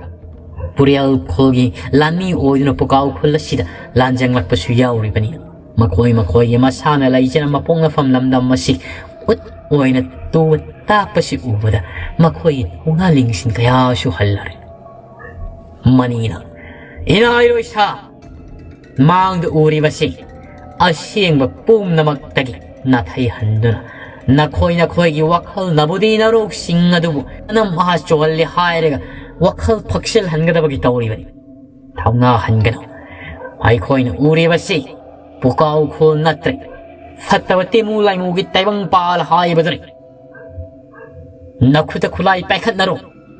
ꯄꯨꯔꯦꯜ ꯈꯨꯜꯒꯤ ꯂꯥꯟꯃꯤ ꯑꯣꯏꯗꯨꯅ ꯄꯨꯀꯥꯎ ꯈꯨꯜ ꯑꯁꯤꯗ ꯂꯥꯟꯖꯪꯂꯛꯄꯁꯨ ꯌꯥꯎꯔꯤꯕꯅꯤ꯫ ꯃꯈꯣꯏ ꯃꯈꯣꯏꯒꯤ ꯃꯁꯥꯅ ꯂꯩꯖꯔꯝꯕ ꯄꯣꯛꯅꯐꯝ ꯂꯝꯗꯝ ꯑꯁꯤ ꯎꯠ ꯑꯣꯏꯅ ꯇꯨꯕ ꯇꯥꯛꯄꯁꯤ ꯎꯕꯗ ꯃꯈꯣꯏꯒꯤ ꯊꯧꯅꯥ ꯂꯤꯡꯁꯤꯟ ꯀꯌꯥꯁꯨ ꯍꯜꯂꯔꯦ꯫ ꯃꯅꯤꯅ, "ꯏꯅꯥꯏꯔꯣꯏ ꯁꯥ, ꯃꯥꯡꯗ ꯎꯔꯤꯕꯁꯤ ꯑꯁꯦꯡꯕ ꯄꯨꯝꯅꯃꯛꯇꯒꯤ ꯅꯥꯊꯩꯍꯟꯗꯨꯅ ꯅꯈꯣꯏ ꯅꯈꯣꯏꯒꯤ ꯋꯥꯈꯜꯅꯕꯨꯗꯤ ꯅꯔꯣꯛꯁꯤꯡ ꯑꯗꯨꯕꯨ ꯑꯅꯝ ꯑꯍꯥ ꯆꯣꯜꯂꯦ ꯍꯥꯏꯔꯒ ꯋꯥꯈꯜ ꯐꯛꯁꯤꯜꯍꯟꯒꯗꯕꯒꯤ ꯇꯧꯔꯤꯕꯅꯤ꯫ ꯊꯧꯅꯥ ꯍꯟꯒꯅꯨ꯫ ꯑꯩꯈꯣꯏꯅ ꯎꯔꯤꯕꯁꯤ ꯄꯨꯀꯥꯎ ꯈꯨꯜ ꯅꯠꯇ꯭ꯔꯦ, ꯐꯠꯇꯕ ꯇꯦꯃꯨ ꯂꯥꯏꯃꯨꯒꯤ ꯇꯥꯏꯕꯪ ꯄꯥꯜ ꯍꯥꯏꯕꯗꯨꯅꯤ꯫ ꯅꯈꯨꯠꯇ ꯈꯨꯠꯂꯥꯏ ꯄꯥꯏꯈꯠꯅꯔꯣ,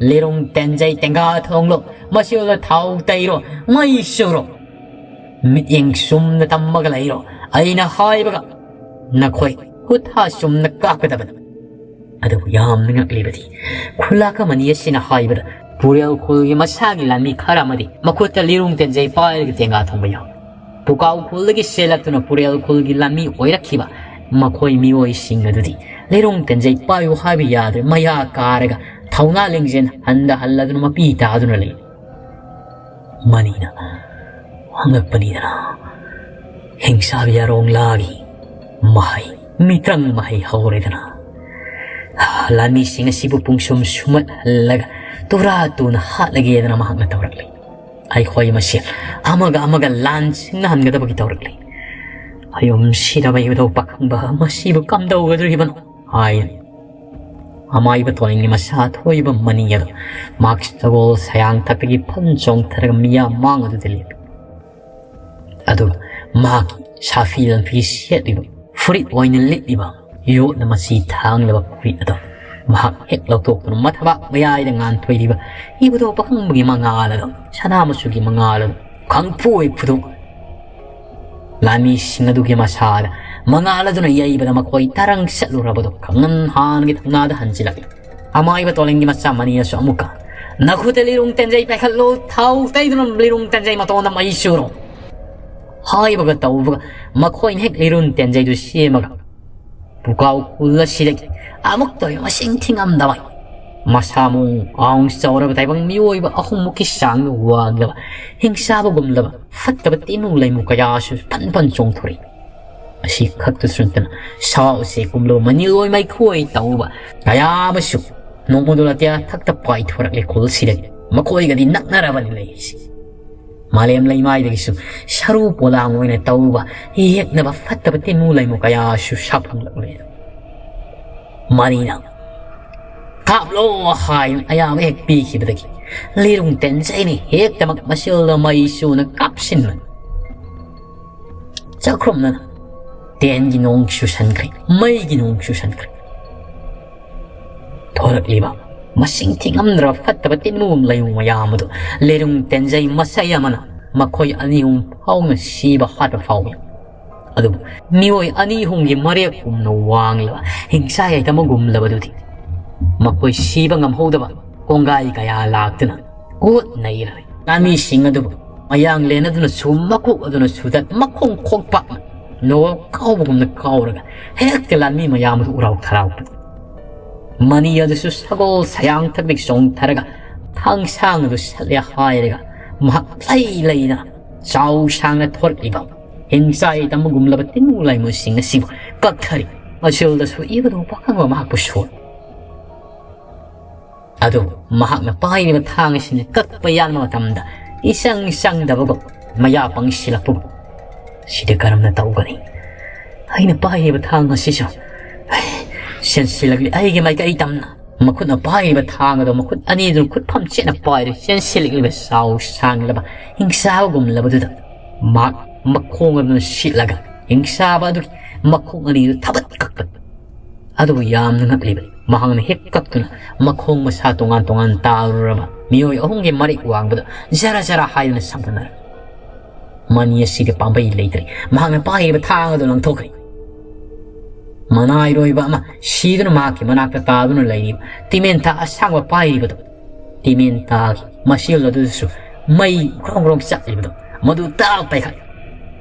ꯂꯤꯔꯨꯡ ꯇꯦꯟꯖꯩ ꯇꯦꯡꯒꯥ ꯊꯣꯡꯂꯣ, ꯃꯁꯤꯗ ꯊꯥꯎ ꯇꯩꯔꯣ, ꯃꯩ ꯆꯨꯔꯣ, ꯃꯤꯠꯌꯦꯡ ꯆꯨꯝꯅ ꯇꯝꯃꯒ ꯂꯩꯔꯣ꯫ ꯑꯩꯅ ꯍꯥꯏꯕꯒ ꯅꯈꯣꯏ ꯈꯨꯠ ꯍꯥ ꯆꯨꯝꯅ ꯀꯥꯞꯀꯗꯕꯅꯤ꯫" ꯑꯗꯨꯕꯨ ꯌꯥꯝꯅ ꯉꯛꯂꯤꯕꯗꯤ ꯈꯨꯂꯥꯛ ꯑꯃꯅꯤ ꯑꯁꯤꯅ ꯍꯥꯏꯕꯗ ꯄꯨꯔꯦꯜ ꯈꯨꯜꯒꯤ ꯃꯁꯥꯒꯤ ꯂꯥꯟꯃꯤ ꯈꯔ ꯑꯃꯗꯤ ꯃꯈꯨꯠꯇ ꯂꯤꯔꯨꯡ ꯇꯦꯟꯖꯩ ꯄꯥꯏꯔꯒ ꯇꯦꯡꯒꯥ ꯊꯣꯡꯕ ꯌꯥꯎꯏ꯫ ꯄꯨꯀꯥꯎ ꯈꯨꯜꯗꯒꯤ ꯆꯦꯜꯂꯛꯇꯨꯅ ꯄꯨꯔꯦꯜ ꯈꯨꯜꯒꯤ ꯂꯥꯟꯃꯤ ꯑꯣꯏꯔꯛꯈꯤꯕ ꯃꯈꯣꯏ ꯃꯤꯑꯣꯏꯁꯤꯡ ꯑꯗꯨꯗꯤ ꯂꯤꯔꯨꯡ ꯇꯦꯟꯖꯩ ꯄꯥꯏꯌꯨ ꯍꯥꯏꯕ ꯌꯥꯗ꯭ꯔꯦ, ꯃꯌꯥ ꯀꯥꯔꯒ ꯊꯧꯅꯥ ꯂꯤꯡꯖꯦꯜ ꯍꯟꯗ ꯍꯜꯂꯗꯨꯅ ꯃꯄꯤ ꯇꯥꯗꯨꯅ ꯂꯩ꯫ ꯃꯅꯤꯅ ꯍꯪꯉꯛꯄꯅꯤꯗꯅ, ꯍꯤꯡꯁꯥꯕꯤ ꯑꯔꯣꯡꯂꯥꯒꯤ ꯃꯍꯩ, ꯃꯤꯇ꯭ꯔꯪ ꯃꯍꯩ ꯍꯧꯔꯦꯗꯅ꯫ ꯂꯥꯟꯃꯤꯁꯤꯡ ꯑꯁꯤꯕꯨ ꯄꯨꯡꯁꯨꯝ ꯁꯨꯝꯍꯠꯍꯜꯂꯒ ꯇꯨꯔꯥ ꯇꯨꯅ ꯍꯥꯠꯂꯒꯦꯗꯅ ꯃꯍꯥꯛꯅ ꯇꯧꯔꯛꯂꯤ꯫ ꯑꯩꯈꯣꯏ ꯃꯁꯦꯜ ꯑꯃꯒ ꯑꯃꯒ ꯂꯥꯟ ꯁꯤꯡꯅꯍꯟꯒꯗꯕꯒꯤ ꯇꯧꯔꯛꯂꯤ꯫ ꯑꯌꯨꯝ ꯁꯤꯔꯕ ꯏꯕꯨꯙꯧ ꯄꯥꯈꯪꯕ ꯃꯁꯤꯕꯨ ꯀꯝꯗꯧꯒꯗꯧꯔꯤꯕꯅꯣ ꯍꯥꯏ꯫ ꯑꯃꯥꯏꯕ ꯇꯣꯂꯤꯡꯒꯤ ꯃꯁꯥ ꯊꯣꯛꯏꯕ ꯃꯅꯤ ꯑꯗꯨ ꯃꯍꯥꯛ ꯁꯒꯣꯜ ꯁꯌꯥꯡ ꯊꯛꯇꯒꯤ ꯐꯟ ꯆꯣꯡꯊꯔꯒ ꯃꯤꯌꯥꯝ ꯃꯥꯡ ꯑꯗꯨꯗ ꯂꯦꯞꯄꯤ꯫ ꯑꯗꯨꯒ ꯃꯍꯥꯛꯀꯤ ꯁꯥꯐꯤ ꯂꯝꯐꯤ ꯁꯦꯠꯂꯤꯕ ꯐꯨꯔꯤꯠ ꯑꯣꯏꯅ ꯂꯤꯠꯂꯤꯕ ꯌꯣꯠꯅ ꯃꯆꯤ ꯊꯥꯡꯂꯕ ꯐꯨꯔꯤꯠ ꯑꯗꯨ ꯃꯍꯥꯛ ꯍꯦꯛ ꯂꯧꯊꯣꯛꯇꯨꯅ ꯃꯊꯕꯥꯛ ꯃꯌꯥꯏꯗ ꯉꯥꯟꯊꯣꯏꯔꯤꯕ ꯏꯕꯨꯙꯧ ꯄꯥꯈꯪꯕꯒꯤ ꯃꯉꯥꯜ ꯑꯗꯨ, ꯁꯅꯥ ꯃꯆꯨꯒꯤ ꯃꯉꯥꯜ ꯑꯗꯨ ꯈꯪꯐꯨ ꯍꯦꯛ ꯐꯨꯗꯣꯛ ꯂꯥꯟꯃꯤꯁꯤꯡ ꯑꯗꯨꯒꯤ ꯃꯁꯥꯗ ꯃꯉꯥꯜ ꯑꯗꯨꯅ ꯌꯩꯕꯗ ꯃꯈꯣꯏ ꯇꯔꯪ ꯆꯠꯂꯨꯔꯕꯗꯨ ꯈꯪꯍꯟ ꯍꯥꯟꯅꯒꯤ ꯊꯧꯅꯥꯗ ꯍꯟꯖꯤꯜꯂꯛꯂꯤ꯫ ꯑꯃꯥꯏꯕ ꯇꯣꯂꯤꯡꯒꯤ ꯃꯆꯥ ꯃꯅꯤꯅꯁꯨ ꯑꯃꯨꯛꯀ, "ꯅꯈꯨꯠꯇ ꯂꯤꯔꯨꯡ ꯇꯦꯟꯖꯩ ꯄꯥꯏꯈꯠꯂꯨ, ꯊꯥꯎ ꯇꯩꯗꯨꯅ ꯂꯤꯔꯨꯡ ꯇꯦꯟꯖꯩ ꯃꯇꯣꯟꯗ ꯃꯩ ꯆꯨꯔꯣ" ꯍꯥꯏꯕꯒ ꯇꯧꯕꯒ ꯃꯈꯣꯏꯅ ꯍꯦꯛ ꯂꯤꯔꯨꯡ ꯇꯦꯟꯖꯩꯗꯨ ꯁꯦꯝꯃꯒ ꯄꯨꯀꯥꯎ ꯈꯨꯜ ꯑꯁꯤꯗꯒꯤ ꯑꯃꯨꯛꯇ ꯃꯁꯤꯡ ꯊꯤꯉꯝꯗꯕ ꯃꯁꯥ ꯃꯎ ꯋꯥꯡ ꯆꯥꯎꯔꯕ ꯇꯥꯏꯕꯪ ꯃꯤꯑꯣꯏꯕ ꯑꯍꯨꯝꯃꯨꯛꯀꯤ ꯆꯥꯡꯗ ꯋꯥꯡꯂꯕ ꯍꯤꯡꯆꯥꯕꯒꯨꯝꯂꯕ ꯐꯠꯇꯕ ꯇꯤꯟꯃꯨ ꯂꯩꯃꯨ ꯀꯌꯥꯁꯨ ꯐꯟ ꯐꯟ ꯆꯣꯡꯊꯣꯔꯛꯏ꯫ ꯑꯁꯤ ꯈꯛꯇꯁꯨ ꯅꯠꯇꯅ ꯁꯥ ꯎꯆꯦꯛꯀꯨꯝꯂꯕ ꯃꯅꯤꯜ ꯑꯣꯏ ꯃꯩꯈꯨ ꯑꯣꯏ ꯇꯧꯕ ꯀꯌꯥ ꯑꯃꯁꯨ ꯅꯣꯡꯃꯗꯨ ꯑꯇꯤꯌꯥ ꯊꯛꯇ ꯄꯥꯏꯊꯣꯔꯛꯂꯦ ꯈꯨꯜꯁꯤꯗꯒꯤ꯫ ꯃꯈꯣꯏꯒꯗꯤ ꯅꯛꯅꯔꯕꯅꯤ ꯂꯩꯔꯤꯁꯤ꯫ ꯃꯥꯂꯦꯝ ꯂꯩꯃꯥꯏꯗꯒꯤꯁꯨ ꯁꯔꯨ ꯄꯣꯂꯥꯡ ꯑꯣꯏꯅ ꯇꯧꯕ ꯌꯦꯛꯅꯕ ꯐꯠꯇꯕ ꯇꯤꯟꯃꯨ ꯂꯩꯃꯨ ꯀꯌꯥꯁꯨ ꯁꯥꯐꯨꯂꯛꯂꯦ꯫ ꯃꯅꯤꯅ "ꯀꯥꯞꯂꯣ" ꯍꯥꯏꯅ ꯑꯌꯥꯕ ꯍꯦꯛ ꯄꯤꯈꯤꯕꯗꯒꯤ ꯂꯤꯔꯨꯡ ꯇꯦꯟꯖꯩꯅ ꯍꯦꯛꯇꯃꯛ ꯃꯁꯤꯜꯗ ꯃꯩ ꯆꯨꯅ ꯀꯥꯞꯁꯤꯟꯕꯅꯤ꯫ ꯆꯥꯛꯈ꯭ꯔꯨꯝꯅꯅ ꯇꯦꯟꯒꯤ ꯅꯣꯡ ꯆꯨꯁꯟꯈ꯭ꯔꯦ, ꯃꯩꯒꯤ ꯅꯣꯡ ꯆꯨꯁꯟꯈ꯭ꯔꯦ꯫ ꯊꯣꯔꯛꯂꯤꯕ ꯃꯁꯤꯡ ꯊꯤꯉꯝꯗ꯭ꯔꯕ ꯐꯠꯇꯕ ꯇꯤꯟꯃꯨ ꯂꯩꯃꯨ ꯃꯌꯥꯝ ꯑꯗꯨ ꯂꯤꯔꯨꯡ ꯇꯦꯟꯖꯩ ꯃꯁꯩ ꯑꯃꯅ ꯃꯈꯣꯏ ꯑꯅꯤ ꯑꯍꯨꯝ ꯐꯥꯎꯅ ꯁꯤꯕ ꯍꯥꯠꯄ ꯐꯥꯎꯏ꯫ ꯑꯗꯨꯕꯨ ꯃꯤꯑꯣꯏ ꯑꯅꯤ ꯑꯍꯨꯝꯒꯤ ꯃꯔꯦꯛ ꯀꯨꯝꯅ ꯋꯥꯡꯂꯕ ꯍꯤꯡꯆꯥ ꯌꯥꯏꯇꯝꯒꯨꯝꯂꯕꯗꯨꯗꯤ ꯃꯈꯣꯏ ꯁꯤꯕ ꯉꯝꯍꯧꯗꯕ ꯀꯣꯡꯒꯥꯏ ꯀꯌꯥ ꯂꯥꯛꯇꯨꯅ ꯀꯣꯠ ꯅꯩꯔꯔꯦ꯫ ꯂꯥꯟꯃꯤꯁꯤꯡ ꯑꯗꯨꯕꯨ ꯃꯌꯥꯡꯂꯦꯟ ꯑꯗꯨꯅꯁꯨ ꯃꯀꯣꯛ ꯑꯗꯨꯅꯁꯨ ꯃꯈꯣꯡ ꯈꯣꯡꯄꯥꯛꯅ ꯅꯣꯡ ꯀꯥꯎꯕꯒꯨꯝꯅ ꯀꯥꯎꯔꯒ ꯍꯦꯛꯇ ꯂꯥꯟꯃꯤ ꯃꯌꯥꯝ ꯑꯗꯨ ꯎꯔꯥꯎ ꯊꯔꯥꯎꯕ ꯃꯅꯤ ꯑꯗꯨꯁꯨ ꯁꯒꯣꯜ ꯁꯌꯥꯡ ꯊꯛꯇꯒꯤ ꯆꯣꯡꯊꯔꯒ ꯊꯥꯡꯁꯥꯡ ꯑꯗꯨ ꯁꯠꯂꯦ ꯍꯥꯏꯔꯒ ꯃꯍꯥꯛ ꯂꯩ ꯂꯩꯅ ꯆꯥꯎ ꯁꯥꯡꯅ ꯊꯣꯔꯛꯂꯤꯕ ꯍꯤꯡꯆꯥꯏ ꯇꯝꯕꯒꯨꯝꯂꯕ ꯇꯤꯟꯃꯨ ꯂꯥꯏꯃꯨꯁꯤꯡ ꯑꯁꯤꯕꯨ ꯀꯛꯊꯔꯤ꯫ ꯃꯁꯤꯜꯗꯁꯨ ꯏꯕꯗꯨ ꯄꯥꯈꯪꯕ ꯃꯍꯥꯛꯄꯨ ꯁꯣꯛ ꯑꯗꯨꯕꯨ ꯃꯍꯥꯛꯅ ꯄꯥꯏꯔꯤꯕ ꯊꯥꯡ ꯑꯁꯤꯅ ꯀꯛꯄ ꯌꯥꯟꯕ ꯃꯇꯝꯗ ꯏꯆꯪ ꯆꯪꯗꯕꯒꯨꯝ ꯃꯌꯥ ꯄꯪꯁꯤꯜꯂꯛꯄꯒꯨꯝ꯫ "ꯁꯤꯗꯤ ꯀꯔꯝꯅ ꯇꯧꯒꯅꯤ? ꯑꯩꯅ ꯄꯥꯏꯔꯤꯕ ꯊꯥꯡ ꯑꯁꯤꯁꯨ ꯆꯦꯟꯁꯤꯜꯂꯛꯂꯤ ꯑꯩꯒꯤ ꯃꯥꯏꯀꯩ ꯇꯝꯅ꯫ ꯃꯈꯨꯠꯅ ꯄꯥꯏꯔꯤꯕ ꯊꯥꯡ ꯑꯗꯨ ꯃꯈꯨꯠ ꯑꯅꯤꯗꯨꯅ ꯈꯨꯠꯐꯝ ꯆꯦꯠꯅ ꯄꯥꯏꯔꯦ꯫ ꯆꯦꯟꯁꯤꯜꯂꯛꯂꯤꯕ ꯆꯥꯎ ꯁꯥꯡꯂꯕ ꯍꯤꯡꯆꯥꯕꯒꯨꯝꯂꯕꯗꯨꯗ ꯃꯍꯥꯛ ꯃꯈꯣꯡ ꯑꯗꯨꯅ ꯁꯤꯠꯂꯒ ꯍꯤꯡꯆꯥꯕ ꯑꯗꯨꯒꯤ ꯃꯈꯣꯡ ꯑꯅꯤꯗꯨ ꯊꯕꯠ ꯀꯛꯄ꯫ ꯑꯗꯨꯕꯨ ꯌꯥꯝꯅ ꯉꯛꯂꯤꯕꯅꯤ꯫ ꯃꯍꯥꯛꯅ ꯍꯦꯛ ꯀꯛꯇꯨꯅ ꯃꯈꯣꯡ ꯃꯁꯥ ꯇꯣꯉꯥꯟ ꯇꯣꯉꯥꯟ ꯇꯥꯔꯨꯔꯕ ꯃꯤꯑꯣꯏ ꯑꯍꯨꯝꯒꯤ ꯃꯔꯤꯛ ꯋꯥꯡꯕꯗ ꯖꯔ ꯖꯔ ꯍꯥꯏꯗꯨꯅ ꯁꯝꯅꯔꯦ꯫ ꯃꯅꯤ ꯑꯁꯤꯒꯤ ꯄꯥꯝꯕꯩ ꯂꯩꯇ꯭ꯔꯦ꯫ ꯃꯍꯥꯛꯅ ꯄꯥꯏꯔꯤꯕ ꯊꯥꯡ ꯑꯗꯨ ꯂꯪꯊꯣꯛꯈ꯭ꯔꯦ꯫ ꯃꯅꯥꯏꯔꯣꯏꯕ ꯑꯃ ꯁꯤꯗꯨꯅ ꯃꯍꯥꯛꯀꯤ ꯃꯅꯥꯛꯇ ꯇꯥꯗꯨꯅ ꯂꯩꯔꯤꯕ ꯇꯤꯃꯦꯟꯇꯥ ꯑꯁꯥꯡꯕ ꯄꯥꯏꯔꯤꯕꯗꯨ, ꯇꯤꯃꯦꯟꯇꯥꯒꯤ ꯃꯁꯦꯜ ꯑꯗꯨꯗꯁꯨ ꯃꯩ ꯒ꯭ꯔꯣꯡ ꯒ꯭ꯔꯣꯡ ꯆꯥꯛꯂꯤꯕꯗꯨ ꯃꯗꯨ ꯇꯥꯛ ꯄꯥꯏꯈꯠ꯫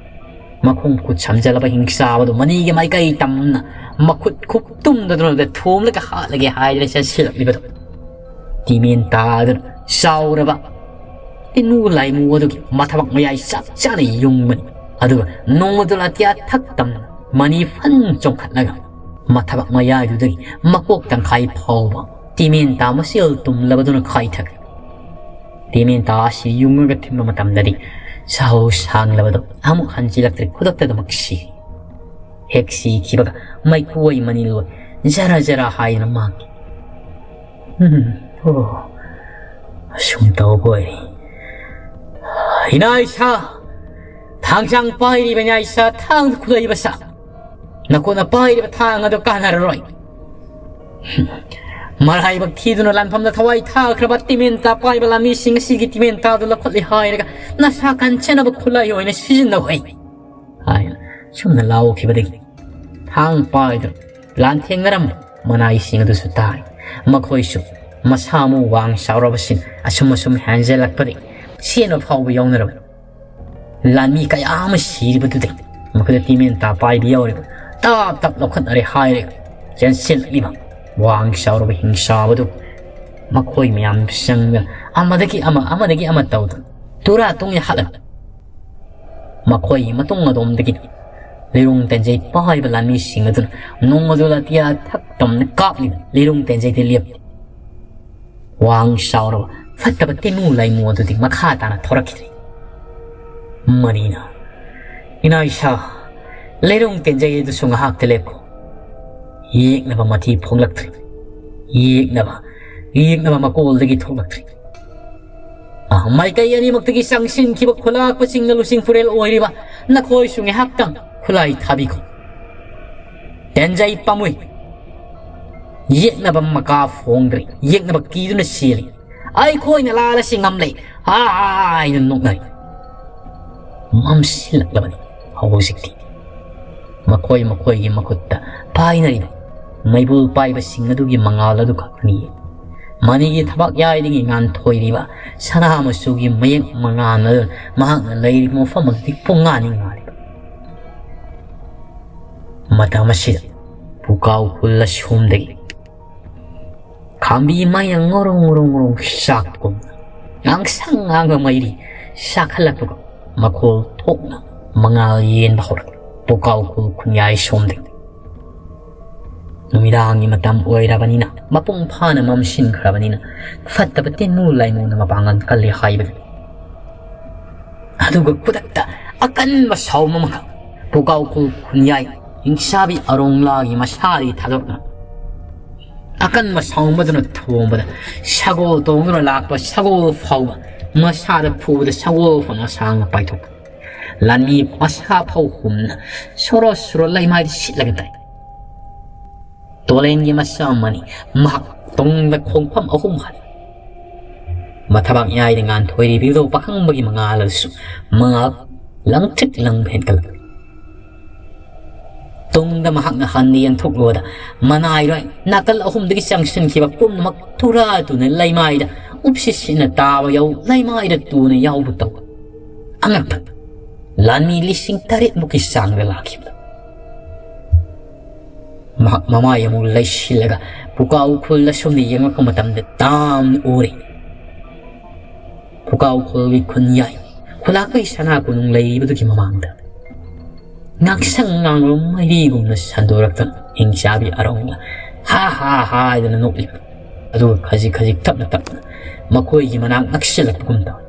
ꯃꯈꯣꯡ ꯈꯨꯠ ꯁꯝꯖꯜꯂꯕ ꯍꯤꯡꯆꯥꯕꯗꯨ ꯃꯅꯤꯒꯤ ꯃꯥꯏꯀꯩ ꯇꯝꯅ ꯃꯈꯨꯠ ꯈꯨꯛ ꯇꯨꯝꯗꯗꯨꯅ ꯊꯣꯝꯂꯒ ꯍꯥꯠꯂꯒꯦ ꯍꯥꯏꯗꯨꯅ ꯆꯦꯟꯁꯤꯜꯂꯛꯂꯤꯕꯗꯨ ꯇꯤꯃꯦꯟꯇꯥꯗꯨꯅ ꯆꯥꯎꯔꯕ ꯇꯤꯟꯃꯨ ꯂꯥꯏꯃꯨ ꯑꯗꯨꯒꯤ ꯃꯊꯕꯥꯛ ꯃꯌꯥꯏ ꯆꯞ ꯆꯥꯅ ꯌꯨꯡꯕꯅꯤ꯫ ꯑꯗꯨꯒ ꯅꯣꯡꯃꯗꯨ ꯑꯇꯤꯌꯥ ꯊꯛ ꯇꯝꯅ ꯃꯅꯤ ꯐꯟ ꯆꯣꯡꯈꯠꯂꯒ ꯃꯊꯕꯥꯛ ꯃꯌꯥꯏꯗꯨꯗꯒꯤ ꯃꯀꯣꯛ ꯇꯪꯈꯥꯏ ꯐꯥꯎꯕ ꯇꯤꯃꯦꯟꯇꯥ ꯃꯁꯦꯜ ꯇꯨꯝꯂꯕꯗꯨꯅ ꯈꯥꯏꯊꯈ꯭ꯔꯦ꯫ ꯇꯤꯃꯦꯟꯇꯥ ꯑꯁꯤ ꯌꯨꯡꯉꯒ ꯊꯤꯟꯕ ꯃꯇꯝꯗꯗꯤ ꯁꯥꯍꯧ ꯁꯥꯡꯂꯕꯗꯨ ꯑꯃꯨꯛ ꯍꯟꯖꯤꯜꯂꯛꯇ꯭ꯔꯦ꯫ ꯈꯨꯗꯛꯇ ꯑꯗꯨꯃꯛ ꯁꯤ꯫ ꯍꯦꯛ ꯁꯤꯈꯤꯕꯒ ꯃꯩꯈꯨ ꯑꯣꯏ ꯃꯅꯤꯜ ꯑꯣꯏ ꯖꯔ ꯖꯔ ꯍꯥꯏꯗꯨꯅ ꯃꯥꯡꯈꯤ꯫ ꯎꯝ, ꯑꯣ, ꯑꯁꯨꯝ ꯇꯧꯕ ꯑꯣꯏꯔꯦ꯫ ꯏꯅꯥ ꯏꯁꯥ, ꯊꯥꯡꯁꯥꯡ ꯄꯥꯏꯔꯤꯕ ꯏꯅꯥ ꯏꯁꯥ, ꯊꯥꯡꯗ ꯈꯨꯠꯂꯩꯕ ꯁꯥ꯫ ꯅꯀꯣꯠꯅ ꯄꯥꯏꯔꯤꯕ ꯊꯥꯡ ꯑꯗꯨ ꯀꯥꯟꯅꯔꯔꯣꯏ꯫ ꯃꯔꯥꯏꯕꯛ ꯊꯤꯗꯨꯅ ꯂꯥꯟꯐꯝꯗ ꯊꯋꯥꯏ ꯊꯥꯈ꯭ꯔꯕ ꯇꯤꯃꯦꯟꯇꯥ ꯄꯥꯏꯕ ꯂꯥꯟꯃꯤꯁꯤꯡ ꯑꯁꯤꯒꯤ ꯇꯤꯃꯦꯟꯇꯥꯗꯨ ꯂꯧꯈꯠꯂꯤ ꯍꯥꯏꯔꯒ ꯅꯁꯥ ꯀꯟꯖꯅꯕ ꯈꯨꯠꯂꯥꯏ ꯑꯣꯏꯅ ꯁꯤꯖꯤꯟꯅꯧ ꯍꯩ꯫ ꯍꯥꯏꯅ ꯁꯨꯝꯅ ꯂꯥꯎꯈꯤꯕꯗꯒꯤ ꯊꯥꯡ ꯄꯥꯏꯗꯨꯅ ꯂꯥꯟꯊꯦꯡꯅꯔꯝꯕ ꯃꯅꯥꯏꯁꯤꯡ ꯑꯗꯨꯁꯨ ꯇꯥꯏ꯫ ꯃꯈꯣꯏꯁꯨ ꯃꯁꯥ ꯃꯎ ꯋꯥꯡ ꯆꯥꯎꯔꯕꯁꯤꯡ ꯑꯁꯨꯝ ꯑꯁꯨꯝ ꯍꯦꯟꯖꯜꯂꯛꯄꯗꯒꯤ ꯆꯦꯟꯕ ꯐꯥꯎꯕ ꯌꯥꯎꯅꯔꯕꯅꯤ꯫ ꯂꯥꯟꯃꯤ ꯀꯌꯥ ꯑꯃ ꯁꯤꯔꯤꯕꯗꯨꯗꯒꯤ ꯃꯈꯣꯏꯗ ꯇꯤꯃꯦꯟꯇꯥ ꯄꯥꯏꯕ ꯌꯥꯎꯔꯤꯕ ꯇꯞ ꯇꯞ ꯂꯧꯈꯠꯅꯔꯦ ꯍꯥꯏꯔꯒ ꯆꯦꯟꯁꯤꯜꯂꯛꯂꯤꯕ ꯋꯥꯡ ꯆꯥꯎꯔꯕ ꯍꯤꯡꯆꯥꯕꯗꯨ ꯃꯈꯣꯏ ꯃꯌꯥꯝ ꯆꯪꯗꯅ ꯑꯃꯗꯒꯤ ꯑꯃ, ꯑꯃꯗꯒꯤ ꯑꯃ ꯇꯧꯗꯨꯅ ꯇꯨꯔꯥ ꯇꯨꯡꯌꯥ ꯍꯥꯠꯂꯝꯃꯤ꯫ ꯃꯈꯣꯏꯒꯤ ꯃꯇꯨꯡ ꯑꯗꯣꯝꯗꯒꯤ ꯂꯤꯔꯨꯡ ꯇꯦꯟꯖꯩ ꯄꯥꯏꯕ ꯂꯥꯟꯃꯤꯁꯤꯡ ꯑꯗꯨꯅ ꯅꯣꯡꯃꯗꯨ ꯂꯥꯇꯤꯌꯥ ꯊꯛ ꯇꯝꯅ ꯀꯥꯞꯂꯤꯕ ꯂꯤꯔꯨꯡ ꯇꯦꯟꯖꯩꯗ ꯂꯦꯞꯄꯤ꯫ ꯋꯥꯡ ꯆꯥꯎꯔꯕ ꯐꯠꯇꯕ ꯇꯦꯅꯨ ꯂꯩꯃꯨ ꯑꯗꯨꯗꯤ ꯃꯈꯥ ꯇꯥꯅ ꯊꯣꯔꯛꯈꯤꯗ꯭ꯔꯦ꯫ ꯃꯅꯤꯅ, "ꯏꯅꯥ ꯏꯁꯥ, ꯂꯩꯔꯣꯡ ꯇꯦꯟꯖꯩ ꯑꯗꯨꯁꯨ ꯉꯥꯏꯍꯥꯛꯇ ꯂꯦꯞꯈꯣ꯫ ꯌꯦꯛꯅꯕ ꯃꯊꯤ ꯐꯣꯡꯂꯛꯇ꯭ꯔꯤ꯫ ꯌꯦꯛꯅꯕ, ꯌꯦꯛꯅꯕ ꯃꯀꯣꯜꯗꯒꯤ ꯊꯣꯛꯂꯛꯇ꯭ꯔꯤ꯫ ꯑ, ꯃꯥꯏꯀꯩ ꯑꯅꯤꯃꯛꯇꯒꯤ ꯆꯪꯁꯤꯟꯈꯤꯕ ꯈꯨꯂꯥꯛꯄꯁꯤꯡꯅ ꯂꯨꯆꯤꯡ ꯄꯨꯔꯦꯜ ꯑꯣꯏꯔꯤꯕ ꯅꯈꯣꯏꯁꯨ ꯉꯥꯏꯍꯥꯛꯇꯪ ꯈꯨꯠꯂꯥꯏ ꯊꯥꯕꯤꯈꯣ꯫ ꯇꯦꯟꯖꯩ ꯄꯥꯝꯃꯨꯏ꯫ ꯌꯦꯛꯅꯕ ꯃꯀꯥ ꯐꯣꯡꯗ꯭ꯔꯤ, ꯌꯦꯛꯅꯕ ꯀꯤꯗꯨꯅ ꯆꯦꯜꯂꯤ꯫ ꯑꯩꯈꯣꯏꯅ ꯂꯥꯜꯂꯁꯤ ꯉꯝꯂꯦ" ꯍꯥꯏꯅ ꯅꯣꯛꯅꯔꯤ꯫ ꯃꯝꯁꯤꯜꯂꯛꯂꯕꯅꯤ ꯍꯧꯖꯤꯛꯇꯤ꯫ ꯃꯈꯣꯏ ꯃꯈꯣꯏꯒꯤ ꯃꯈꯨꯠꯇ ꯄꯥꯏꯅꯔꯤꯕ ꯃꯩꯕꯨꯜ ꯄꯥꯏꯕꯁꯤꯡ ꯑꯗꯨꯒꯤ ꯃꯉꯥꯜ ꯑꯗꯨ ꯈꯛꯇꯅꯤ꯫ ꯃꯅꯤꯒꯤ ꯊꯕꯥꯛ ꯌꯥꯏꯗꯒꯤ ꯉꯥꯟꯊꯣꯏꯔꯤꯕ ꯁꯅꯥ ꯃꯆꯨꯒꯤ ꯃꯌꯦꯛ ꯃꯉꯥꯜ ꯑꯗꯨ ꯃꯍꯥꯛꯅ ꯂꯩꯔꯤꯕ ꯃꯐꯝ ꯑꯗꯨꯗꯤ ꯄꯨꯡꯉꯥꯟꯅꯤ ꯉꯥꯜꯂꯤꯕ꯫ ꯃꯇꯝ ꯑꯁꯤꯗ ꯄꯨꯀꯥꯎ ꯈꯨꯜ ꯑꯁꯣꯝꯗꯒꯤ ꯈꯥꯝꯕꯤ ꯃꯩꯅ ꯉꯣꯔꯣꯡ ꯉꯣꯔꯣꯡ ꯉꯣꯔꯣꯡ ꯆꯥꯛꯄꯒꯨꯝ, ꯉꯥꯡꯁꯪ ꯉꯥꯡꯕ ꯃꯩꯔꯤ ꯆꯥꯛꯍꯜꯂꯛꯄꯒꯨꯝ ꯃꯈꯣꯜ ꯊꯣꯛꯅ ꯃꯉꯥꯜ ꯌꯦꯟꯕ ꯍꯧꯔꯛꯂꯦ ꯄꯨꯀꯥꯎ ꯈꯨꯜ ꯈꯨꯟꯌꯥꯏ ꯁꯣꯝꯗꯒꯤ꯫ ꯅꯨꯃꯤꯗꯥꯡꯒꯤ ꯃꯇꯝ ꯑꯣꯏꯔꯕꯅꯤꯅ, ꯃꯄꯨꯡ ꯐꯥꯅ ꯃꯝꯁꯤꯟꯈ꯭ꯔꯕꯅꯤꯅ, ꯐꯠꯇꯕ ꯇꯤꯟꯃꯨ ꯂꯥꯏꯃꯨꯅ ꯃꯄꯥꯡꯒꯜ ꯀꯜꯂꯤ ꯍꯥꯏꯕꯗꯨꯅꯤ꯫ ꯑꯗꯨꯒ ꯈꯨꯗꯛꯇ ꯑꯀꯟꯕ ꯁꯥꯎꯝ ꯑꯃꯈꯛ ꯄꯨꯀꯥꯎ ꯈꯨꯜ ꯈꯨꯟꯌꯥꯏ ꯍꯤꯡꯁꯥꯕꯤ ꯑꯔꯣꯡꯂꯥꯒꯤ ꯃꯁꯥꯗꯒꯤ ꯊꯥꯗꯣꯛꯅ ꯑꯀꯟꯕ ꯁꯥꯎꯝ ꯑꯗꯨꯅ ꯊꯣꯡꯕꯗ, ꯁꯒꯣꯜ ꯇꯣꯡꯗꯨꯅ ꯂꯥꯛꯄ ꯁꯒꯣꯜ ꯐꯥꯎꯕ ꯃꯁꯥꯗ ꯐꯨꯕꯗ ꯁꯒꯣꯜ ꯐꯥꯎꯅ ꯁꯥꯡꯅ ꯄꯥꯏꯊꯣꯛꯄ꯫ ꯂꯥꯟꯃꯤ ꯃꯁꯥ ꯐꯥꯎ ꯍꯨꯝꯅ ꯁꯣꯔꯣ ꯁꯣꯔꯣ ꯂꯩꯃꯥꯏꯗ ꯁꯤꯠꯂꯒ ꯇꯥꯏ꯫ ꯇꯣꯂꯦꯟꯒꯤ ꯃꯆꯥ ꯑꯃꯅꯤ꯫ ꯃꯍꯥꯛ ꯇꯨꯡꯗ ꯈꯣꯡꯐꯝ ꯑꯍꯨꯝ ꯍꯜꯂꯤ꯫ ꯃꯊꯕꯥꯛ ꯌꯥꯏꯗ ꯉꯥꯟꯊꯣꯏꯔꯤꯕꯤꯗꯣ ꯄꯥꯈꯪꯕꯒꯤ ꯃꯉꯥꯜ ꯑꯗꯨꯁꯨ ꯃꯉꯥꯜ ꯂꯪꯇ꯭ꯔꯤꯛ ꯂꯪꯕ ꯍꯦꯟꯒꯠꯂꯛꯂꯤ꯫ ꯇꯨꯡꯗ ꯃꯍꯥꯛꯅ ꯍꯟꯅ ꯌꯦꯟꯊꯣꯛꯂꯨꯕꯗ ꯃꯅꯥꯏꯔꯣꯏ ꯅꯥꯀꯜ ꯑꯍꯨꯝꯗꯒꯤ ꯆꯪꯁꯤꯟꯈꯤꯕ ꯄꯨꯝꯅꯃꯛ ꯇꯨꯔꯥ ꯇꯨꯅ ꯂꯩꯃꯥꯏꯗ ꯎꯞꯁꯤꯠ ꯁꯤꯠꯅ ꯇꯥꯕ ꯌꯥꯎ ꯂꯩꯃꯥꯏꯗ ꯇꯨꯅ ꯌꯥꯎꯕ ꯇꯧꯕ꯫ ꯑꯉꯛꯄ ꯂꯥꯟꯃꯤ ꯂꯤꯁꯤꯡ ꯇꯔꯦꯠ ꯃꯨꯛꯀꯤ ꯆꯥꯡꯗ ꯂꯥꯛꯈꯤꯕ꯫ ꯃꯍꯥꯛ ꯃꯃꯥꯏ ꯑꯃꯨꯛ ꯂꯩꯁꯤꯜꯂꯒ ꯄꯨꯀꯥꯎ ꯈꯨꯜ ꯑꯁꯣꯝꯗ ꯌꯦꯡꯂꯛꯄ ꯃꯇꯝꯗ ꯇꯥꯝꯅ ꯎꯔꯦ꯫ ꯄꯨꯀꯥꯎ ꯈꯨꯜꯒꯤ ꯈꯨꯟꯌꯥꯏ, ꯈꯨꯂꯥꯛꯄꯒꯤ ꯁꯅꯥ ꯀꯣꯅꯨꯡ ꯂꯩꯔꯤꯕꯗꯨꯒꯤ ꯃꯃꯥꯡꯗ ꯉꯥꯡꯁꯪ ꯉꯥꯡꯂꯕ ꯃꯩꯔꯤꯒꯨꯝꯅ ꯁꯟꯗꯣꯔꯛꯇꯨꯅ ꯍꯤꯡꯆꯥꯕꯤ ꯑꯔꯣꯡꯅ ꯍꯥ ꯍꯥ ꯍꯥ ꯍꯥꯏꯗꯨꯅ ꯅꯣꯛꯂꯤꯕ꯫ ꯑꯗꯨꯒ ꯈꯖꯤꯛ ꯈꯖꯤꯛ ꯇꯞꯅ ꯇꯞꯅ ꯃꯈꯣꯏꯒꯤ ꯃꯅꯥꯛ ꯅꯛꯁꯤꯜꯂꯛꯄꯒꯨꯝ ꯇꯧꯏ꯫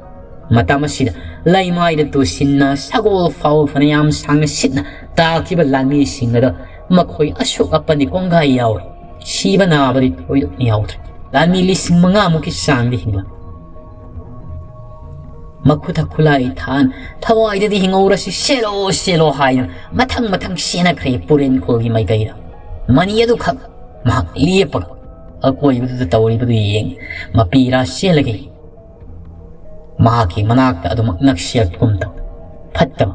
ꯃꯇꯝ ꯑꯁꯤꯗ ꯂꯩꯃꯥꯏꯗ ꯇꯨꯁꯤꯟꯅ ꯁꯒꯣꯜ ꯐꯥꯎ ꯐꯅꯌꯥꯝ ꯁꯥꯡꯅ ꯁꯤꯠꯅ ꯇꯥꯈꯤꯕ ꯂꯥꯟꯃꯤꯁꯤꯡ ꯑꯗꯣ ꯃꯈꯣꯏ ꯑꯁꯣꯛ ꯑꯄꯟꯗꯤ ꯀꯣꯡꯒꯥꯏ ꯌꯥꯎꯔꯦ꯫ ꯁꯤꯕ ꯅꯥꯕꯗꯤ ꯊꯣꯏꯗꯣꯛꯅ ꯌꯥꯎꯗ꯭ꯔꯦ꯫ ꯂꯥꯟꯃꯤ ꯂꯤꯁꯤꯡ ꯃꯉꯥꯃꯨꯛꯀꯤ ꯆꯥꯡꯗꯤ ꯍꯤꯡꯂꯝꯃꯤ꯫ ꯃꯈꯨꯠꯇ ꯈꯨꯠꯂꯥꯏ ꯊꯥꯟ, ꯊꯋꯥꯏꯗꯗꯤ ꯍꯤꯡꯍꯧꯔꯁꯤ, ꯁꯦꯜꯂꯣ, ꯁꯦꯜꯂꯣ ꯍꯥꯏꯅ ꯃꯊꯪ ꯃꯊꯪ ꯁꯦꯟꯅꯈ꯭ꯔꯦ ꯄꯨꯔꯦꯟ ꯈꯨꯜꯒꯤ ꯃꯥꯏꯀꯩꯗ꯫ ꯃꯅꯤ ꯑꯗꯨꯈꯛ ꯃꯍꯥꯛ ꯂꯦꯞꯄꯒ ꯑꯀꯣꯏꯕꯗꯨꯗ ꯇꯧꯔꯤꯕꯗꯨ ꯌꯦꯡ ꯃꯄꯤꯔꯥ ꯆꯦꯜꯂꯒ ꯃꯍꯥꯛꯀꯤ ꯃꯅꯥꯛꯇ ꯑꯗꯨꯃꯛ ꯅꯛꯁꯤꯜꯂꯛꯄꯒꯨꯝ ꯇꯧ꯫ ꯐꯠꯇꯕ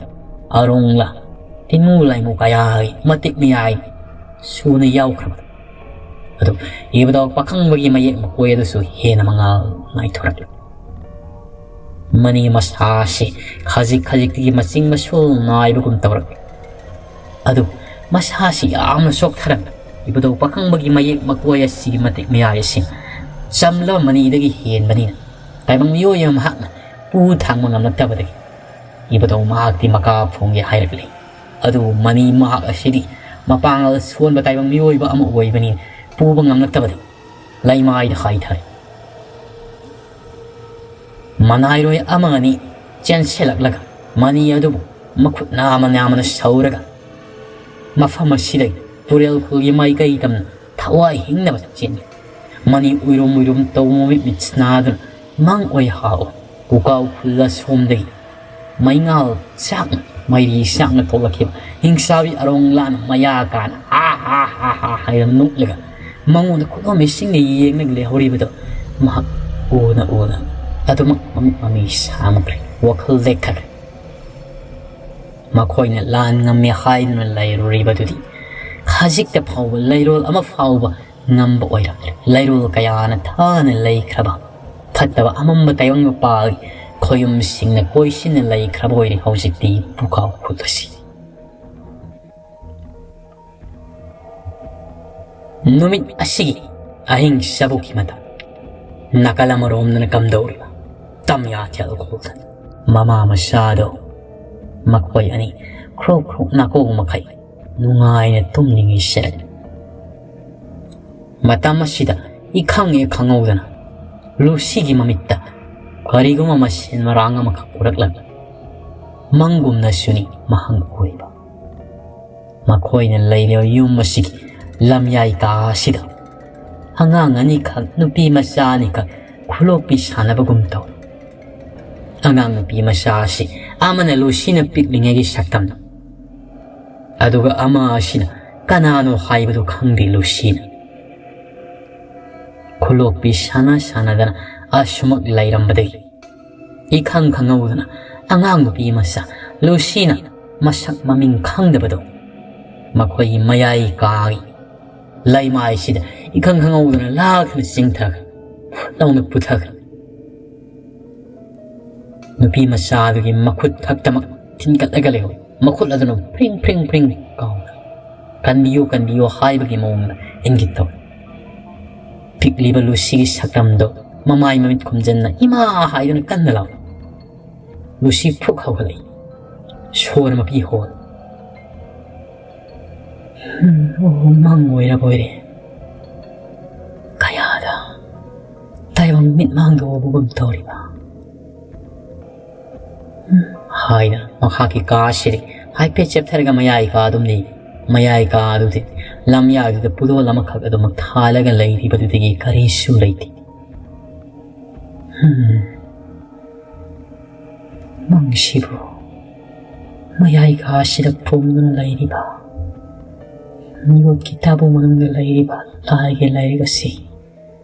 ꯑꯔꯣꯡꯂꯥ ꯇꯤꯟꯃꯨ ꯂꯥꯏꯃꯨ ꯀꯌꯥꯒꯤ ꯃꯇꯤꯛ ꯃꯌꯥꯏ ꯁꯨꯅ ꯌꯥꯎꯈ꯭ꯔꯕ꯫ ꯑꯗꯨ ꯏꯕꯗꯧ ꯄꯥꯈꯪꯕꯒꯤ ꯃꯌꯦꯛ ꯃꯀꯣꯏ ꯑꯗꯨꯁꯨ ꯍꯦꯟꯅ ꯃꯉꯥꯜ ꯃꯥꯏꯊꯣꯔꯛꯂꯤ꯫ ꯃꯅꯤ ꯃꯁꯥꯁꯤ ꯈꯖꯤꯛ ꯈꯖꯤꯛꯇꯒꯤ ꯃꯆꯤꯡ ꯃꯁꯨꯜ ꯅꯥꯏꯕꯒꯨꯝ ꯇꯧꯔꯛꯂꯤ꯫ ꯑꯗꯨ ꯃꯁꯥꯁꯤ ꯌꯥꯝꯅ ꯆꯣꯛꯊꯔꯝꯃꯤ꯫ ꯏꯕꯗꯧ ꯄꯥꯈꯪꯕꯒꯤ ꯃꯌꯦꯛ ꯃꯀꯣꯏ ꯑꯁꯤꯒꯤ ꯃꯇꯤꯛ ꯃꯌꯥꯏ ꯑꯁꯤ ꯆꯝꯂꯕ ꯃꯅꯤꯗꯒꯤ ꯍꯦꯟꯕꯅꯤꯅ ꯇꯥꯏꯕꯪ ꯃꯤꯑꯣꯏ ꯑꯃ ꯃꯍꯥꯛꯅ ꯄꯨ ꯊꯥꯡꯕ ꯉꯝꯂꯛꯇꯕꯗꯒꯤ ꯏꯕꯗꯧ ꯃꯍꯥꯛꯇꯤ ꯃꯀꯥ ꯐꯣꯡꯒꯦ ꯍꯥꯏꯔꯛꯂꯤ꯫ ꯑꯗꯨꯕꯨ ꯃꯅꯤ ꯃꯍꯥꯛ ꯑꯁꯤꯗꯤ ꯃꯄꯥꯡꯒꯜ ꯁꯣꯟꯕ ꯇꯥꯏꯕꯪ ꯃꯤꯑꯣꯏꯕ ꯑꯃ ꯑꯣꯏꯕꯅꯤ, ꯄꯨꯕ ꯉꯝꯂꯛꯇꯕꯗ ꯂꯩꯃꯥꯏꯗ ꯍꯥꯏꯊꯔꯦ꯫ ꯃꯅꯥꯏꯔꯣꯏ ꯑꯃ ꯑꯅꯤ ꯆꯦꯟꯁꯤꯜꯂꯛꯂꯒ ꯃꯅꯤ ꯑꯗꯨꯕꯨ ꯃꯈꯨꯠ ꯅꯥꯃ ꯅꯥꯃꯅ ꯁꯧꯔꯒ ꯃꯐꯝ ꯑꯁꯤꯗꯒꯤ ꯇꯨꯔꯦꯜ ꯈꯨꯜꯒꯤ ꯃꯥꯏꯀꯩ ꯇꯝꯅ ꯊꯋꯥꯏ ꯍꯤꯡꯅꯕ ꯆꯦꯟꯈꯤ꯫ ꯃꯅꯤ ꯎꯏꯔꯨꯝ ꯎꯏꯔꯨꯝ ꯇꯧꯕ ꯃꯃꯤꯠ ꯃꯤꯠꯁꯅꯥꯗꯨꯅ ꯃꯪ ꯑꯣꯏ ꯍꯥꯎ ꯄꯨꯀꯥꯎ ꯈꯨꯜꯂ ꯁꯣꯝꯗꯒꯤ ꯃꯩꯉꯥꯜ ꯆꯥꯛꯅ, ꯃꯩꯔꯤ ꯆꯥꯛꯅ ꯊꯣꯛꯂꯛꯈꯤꯕ ꯍꯤꯡꯆꯥꯕꯤ ꯑꯔꯣꯡ ꯂꯥꯟ ꯃꯌꯥ ꯀꯥꯅ ꯍꯥ ꯍꯥ ꯍꯥ ꯍꯥ ꯍꯥꯏꯅ ꯅꯣꯛꯂꯒ ꯃꯉꯣꯟꯗ ꯈꯨꯗꯣꯝꯕꯤꯁꯤꯡꯅ ꯌꯦꯡꯂꯒ ꯂꯩꯍꯧꯔꯤꯕꯗꯣ ꯃꯍꯥꯛ ꯎꯅ ꯎꯅ ꯑꯗꯨꯃꯛ ꯃꯃꯤꯠ ꯃꯃꯤ ꯁꯥꯝꯈ꯭ꯔꯦ, ꯋꯥꯈꯜ ꯂꯦꯛꯊꯈ꯭ꯔꯦ꯫ ꯃꯈꯣꯏꯅ ꯂꯥꯟ ꯉꯝꯃꯤ ꯍꯥꯏꯗꯨꯅ ꯂꯩꯔꯨꯔꯤꯕꯗꯨꯗꯤ ꯈꯖꯤꯛꯇ ꯐꯥꯎꯕ ꯂꯩꯔꯣꯜ ꯑꯃ ꯐꯥꯎꯕ ꯉꯝꯕ ꯑꯣꯏꯔꯝꯗ꯭ꯔꯦ꯫ ꯂꯩꯔꯣꯜ ꯀꯌꯥꯅ ꯊꯥꯅ ꯂꯩꯈ꯭ꯔꯕ ꯐꯠꯇꯕ ꯑꯃꯝꯕ ꯇꯥꯏꯕꯪ ꯃꯄꯥꯒꯤ ꯈꯣꯌꯨꯝꯁꯤꯡꯅ ꯀꯣꯏꯁꯤꯟꯅ ꯂꯩꯈ꯭ꯔꯕ ꯑꯣꯏꯔꯦ ꯍꯧꯖꯤꯛꯇꯤ ꯄꯨꯀꯥꯎ ꯈꯨꯠ ꯑꯁꯤ꯫ ꯅꯨꯃꯤꯠ ꯑꯁꯤꯒꯤ ꯑꯍꯤꯡ ꯆꯕꯨꯛꯀꯤ ꯃꯇꯝ, ꯅꯥꯀꯜ ꯑꯃꯔꯣꯝꯗꯅ ꯀꯝꯗꯧꯔꯤꯕ ꯇꯝꯌꯥꯊꯦꯜ ꯈꯣꯜꯗ ꯃꯃꯥ ꯃꯆꯥꯗꯣ ꯃꯈꯣꯏ ꯑꯅꯤ ꯈ꯭ꯔꯣꯛ ꯈ꯭ꯔꯣꯛ ꯅꯥꯀꯣꯡ ꯃꯈꯩ ꯅꯨꯡꯉꯥꯏꯅ ꯇꯨꯝꯂꯤꯉꯩ ꯁꯦꯔꯦ꯫ ꯃꯇꯝ ꯑꯁꯤꯗ ꯏꯈꯪ ꯍꯦꯛ ꯈꯪꯍꯧꯗꯅ ꯂꯨꯁꯤꯒꯤ ꯃꯃꯤꯠꯇ ꯀꯔꯤꯒꯨꯝꯕ ꯃꯁꯦꯟ ꯃꯔꯥꯡ ꯑꯃꯈꯛ ꯎꯔꯛꯂꯝꯃꯤ꯫ ꯃꯪꯒꯨꯝꯅꯁꯨꯅꯤ ꯃꯍꯪ ꯎꯔꯤꯕ꯫ ꯃꯈꯣꯏꯅ ꯂꯩꯔꯤꯕ ꯌꯨꯝ ꯑꯁꯤꯒꯤ ꯂꯝꯌꯥꯏ ꯀꯥ ꯑꯁꯤꯗ ꯑꯉꯥꯡ ꯑꯅꯤꯈꯛ, ꯅꯨꯄꯤ ꯃꯆꯥ ꯑꯅꯤꯈꯛ ꯈꯨꯂꯣꯛꯄꯤ ꯁꯥꯟꯅꯕꯒꯨꯝ ꯇꯧꯏ꯫ ꯑꯉꯥꯡ ꯅꯨꯄꯤ ꯃꯆꯥ ꯑꯁꯤ ꯑꯃꯅ ꯂꯨꯁꯤꯅ ꯄꯤꯛꯂꯤꯉꯩꯒꯤ ꯁꯛꯇꯝꯗ, ꯑꯗꯨꯒ ꯑꯃ ꯑꯁꯤꯅ ꯀꯅꯥꯅꯣ ꯍꯥꯏꯕꯗꯨ ꯈꯪꯗꯦ ꯂꯨꯁꯤꯅ꯫ ꯈꯨꯂꯣꯛꯄꯤ ꯁꯥꯟꯅ ꯁꯥꯟꯅꯗꯅ ꯑꯁꯨꯃꯛ ꯂꯩꯔꯝꯕꯗꯒꯤ ꯏꯈꯪ ꯈꯪꯍꯧꯗꯅ ꯑꯉꯥꯡ ꯅꯨꯄꯤ ꯃꯆꯥ ꯂꯨꯁꯤꯅ ꯃꯁꯛ ꯃꯃꯤꯡ ꯈꯪꯗꯕꯗꯣ ꯃꯈꯣꯏꯒꯤ ꯃꯌꯥꯏ ꯀꯥꯒꯤ ꯂꯩꯃꯥꯏꯁꯤꯗ ꯏꯈꯪ ꯈꯪꯍꯧꯗꯅ ꯂꯥꯛꯇꯨꯅ ꯆꯤꯡꯊꯈ꯭ꯔꯦ꯫ ꯐꯨꯠ ꯂꯥꯎꯅ ꯄꯨꯊꯈ꯭ꯔꯦ꯫ ꯅꯨꯄꯤ ꯃꯆꯥꯗꯨꯒꯤ ꯃꯈꯨꯠ ꯈꯛꯇꯃꯛ ꯊꯤꯟꯒꯠꯂꯒ ꯂꯩꯍꯧꯏ꯫ ꯃꯈꯨꯠ ꯑꯗꯨꯅ ꯐ꯭ꯔꯤꯡ ꯐ꯭ꯔꯤꯡ ꯐ꯭ꯔꯤꯡ ꯀꯥꯎꯅ "ꯀꯟꯕꯤꯌꯨ, ꯀꯟꯕꯤꯌꯨ" ꯍꯥꯏꯕꯒꯤ ꯃꯑꯣꯡꯗ ꯏꯪꯒꯤꯠ ꯇꯧꯏ꯫ ꯄꯤꯛꯂꯤꯕ ꯂꯨꯁꯤꯒꯤ ꯁꯛꯇꯝꯗꯣ ꯃꯃꯥꯏ ꯃꯃꯤꯠ ꯈꯨꯝꯖꯟꯅ "ꯏꯃꯥ" ꯍꯥꯏꯗꯨꯅ ꯀꯟꯅ ꯂꯥꯎꯏ꯫ ꯂꯨꯁꯤ ꯐꯨꯛ ꯍꯧꯒꯠꯂꯛꯏ꯫ ꯁꯣꯔ ꯃꯄꯤ ꯍꯣꯜ꯫ "ꯎꯝ, ꯑꯣ, ꯃꯪ ꯑꯣꯏꯔꯕ ꯑꯣꯏꯔꯦ꯫ ꯀꯌꯥꯗ ꯇꯥꯏꯕꯪ ꯃꯤꯠꯃꯥꯡꯗ ꯎꯕꯒꯨꯝ ꯇꯧꯔꯤꯕ?" ꯎꯝ, ꯍꯥꯏꯅ ꯃꯈꯥꯒꯤ ꯀꯥꯁꯤꯗꯤ ꯍꯥꯏꯐꯦꯠ ꯆꯦꯞꯊꯔꯒ ꯃꯌꯥꯏ ꯀꯥ ꯑꯗꯨꯝ ꯂꯩ꯫ ꯃꯌꯥꯏ ꯀꯥ ꯑꯗꯨꯗꯤ ꯂꯝꯌꯥꯏꯗꯨꯗ ꯄꯨꯗꯣꯜ ꯑꯃꯈꯛ ꯑꯗꯨꯃꯛ ꯊꯥꯜꯂꯒ ꯂꯩꯔꯤꯕꯗꯨꯗꯒꯤ ꯀꯔꯤꯁꯨ ꯂꯩꯇꯦ꯫ ꯎꯝ, ꯃꯪꯁꯤꯕꯨ ꯃꯌꯥꯏ ꯀꯥꯁꯤꯗ ꯐꯣꯡꯗꯨꯅ ꯂꯩꯔꯤꯕ, ꯃꯤꯑꯣꯠꯀꯤ ꯇꯥꯕꯨ ꯃꯅꯨꯡꯗ ꯂꯩꯔꯤꯕ ꯂꯥꯏꯒꯤ ꯂꯥꯏꯔꯤꯛ ꯑꯁꯤ,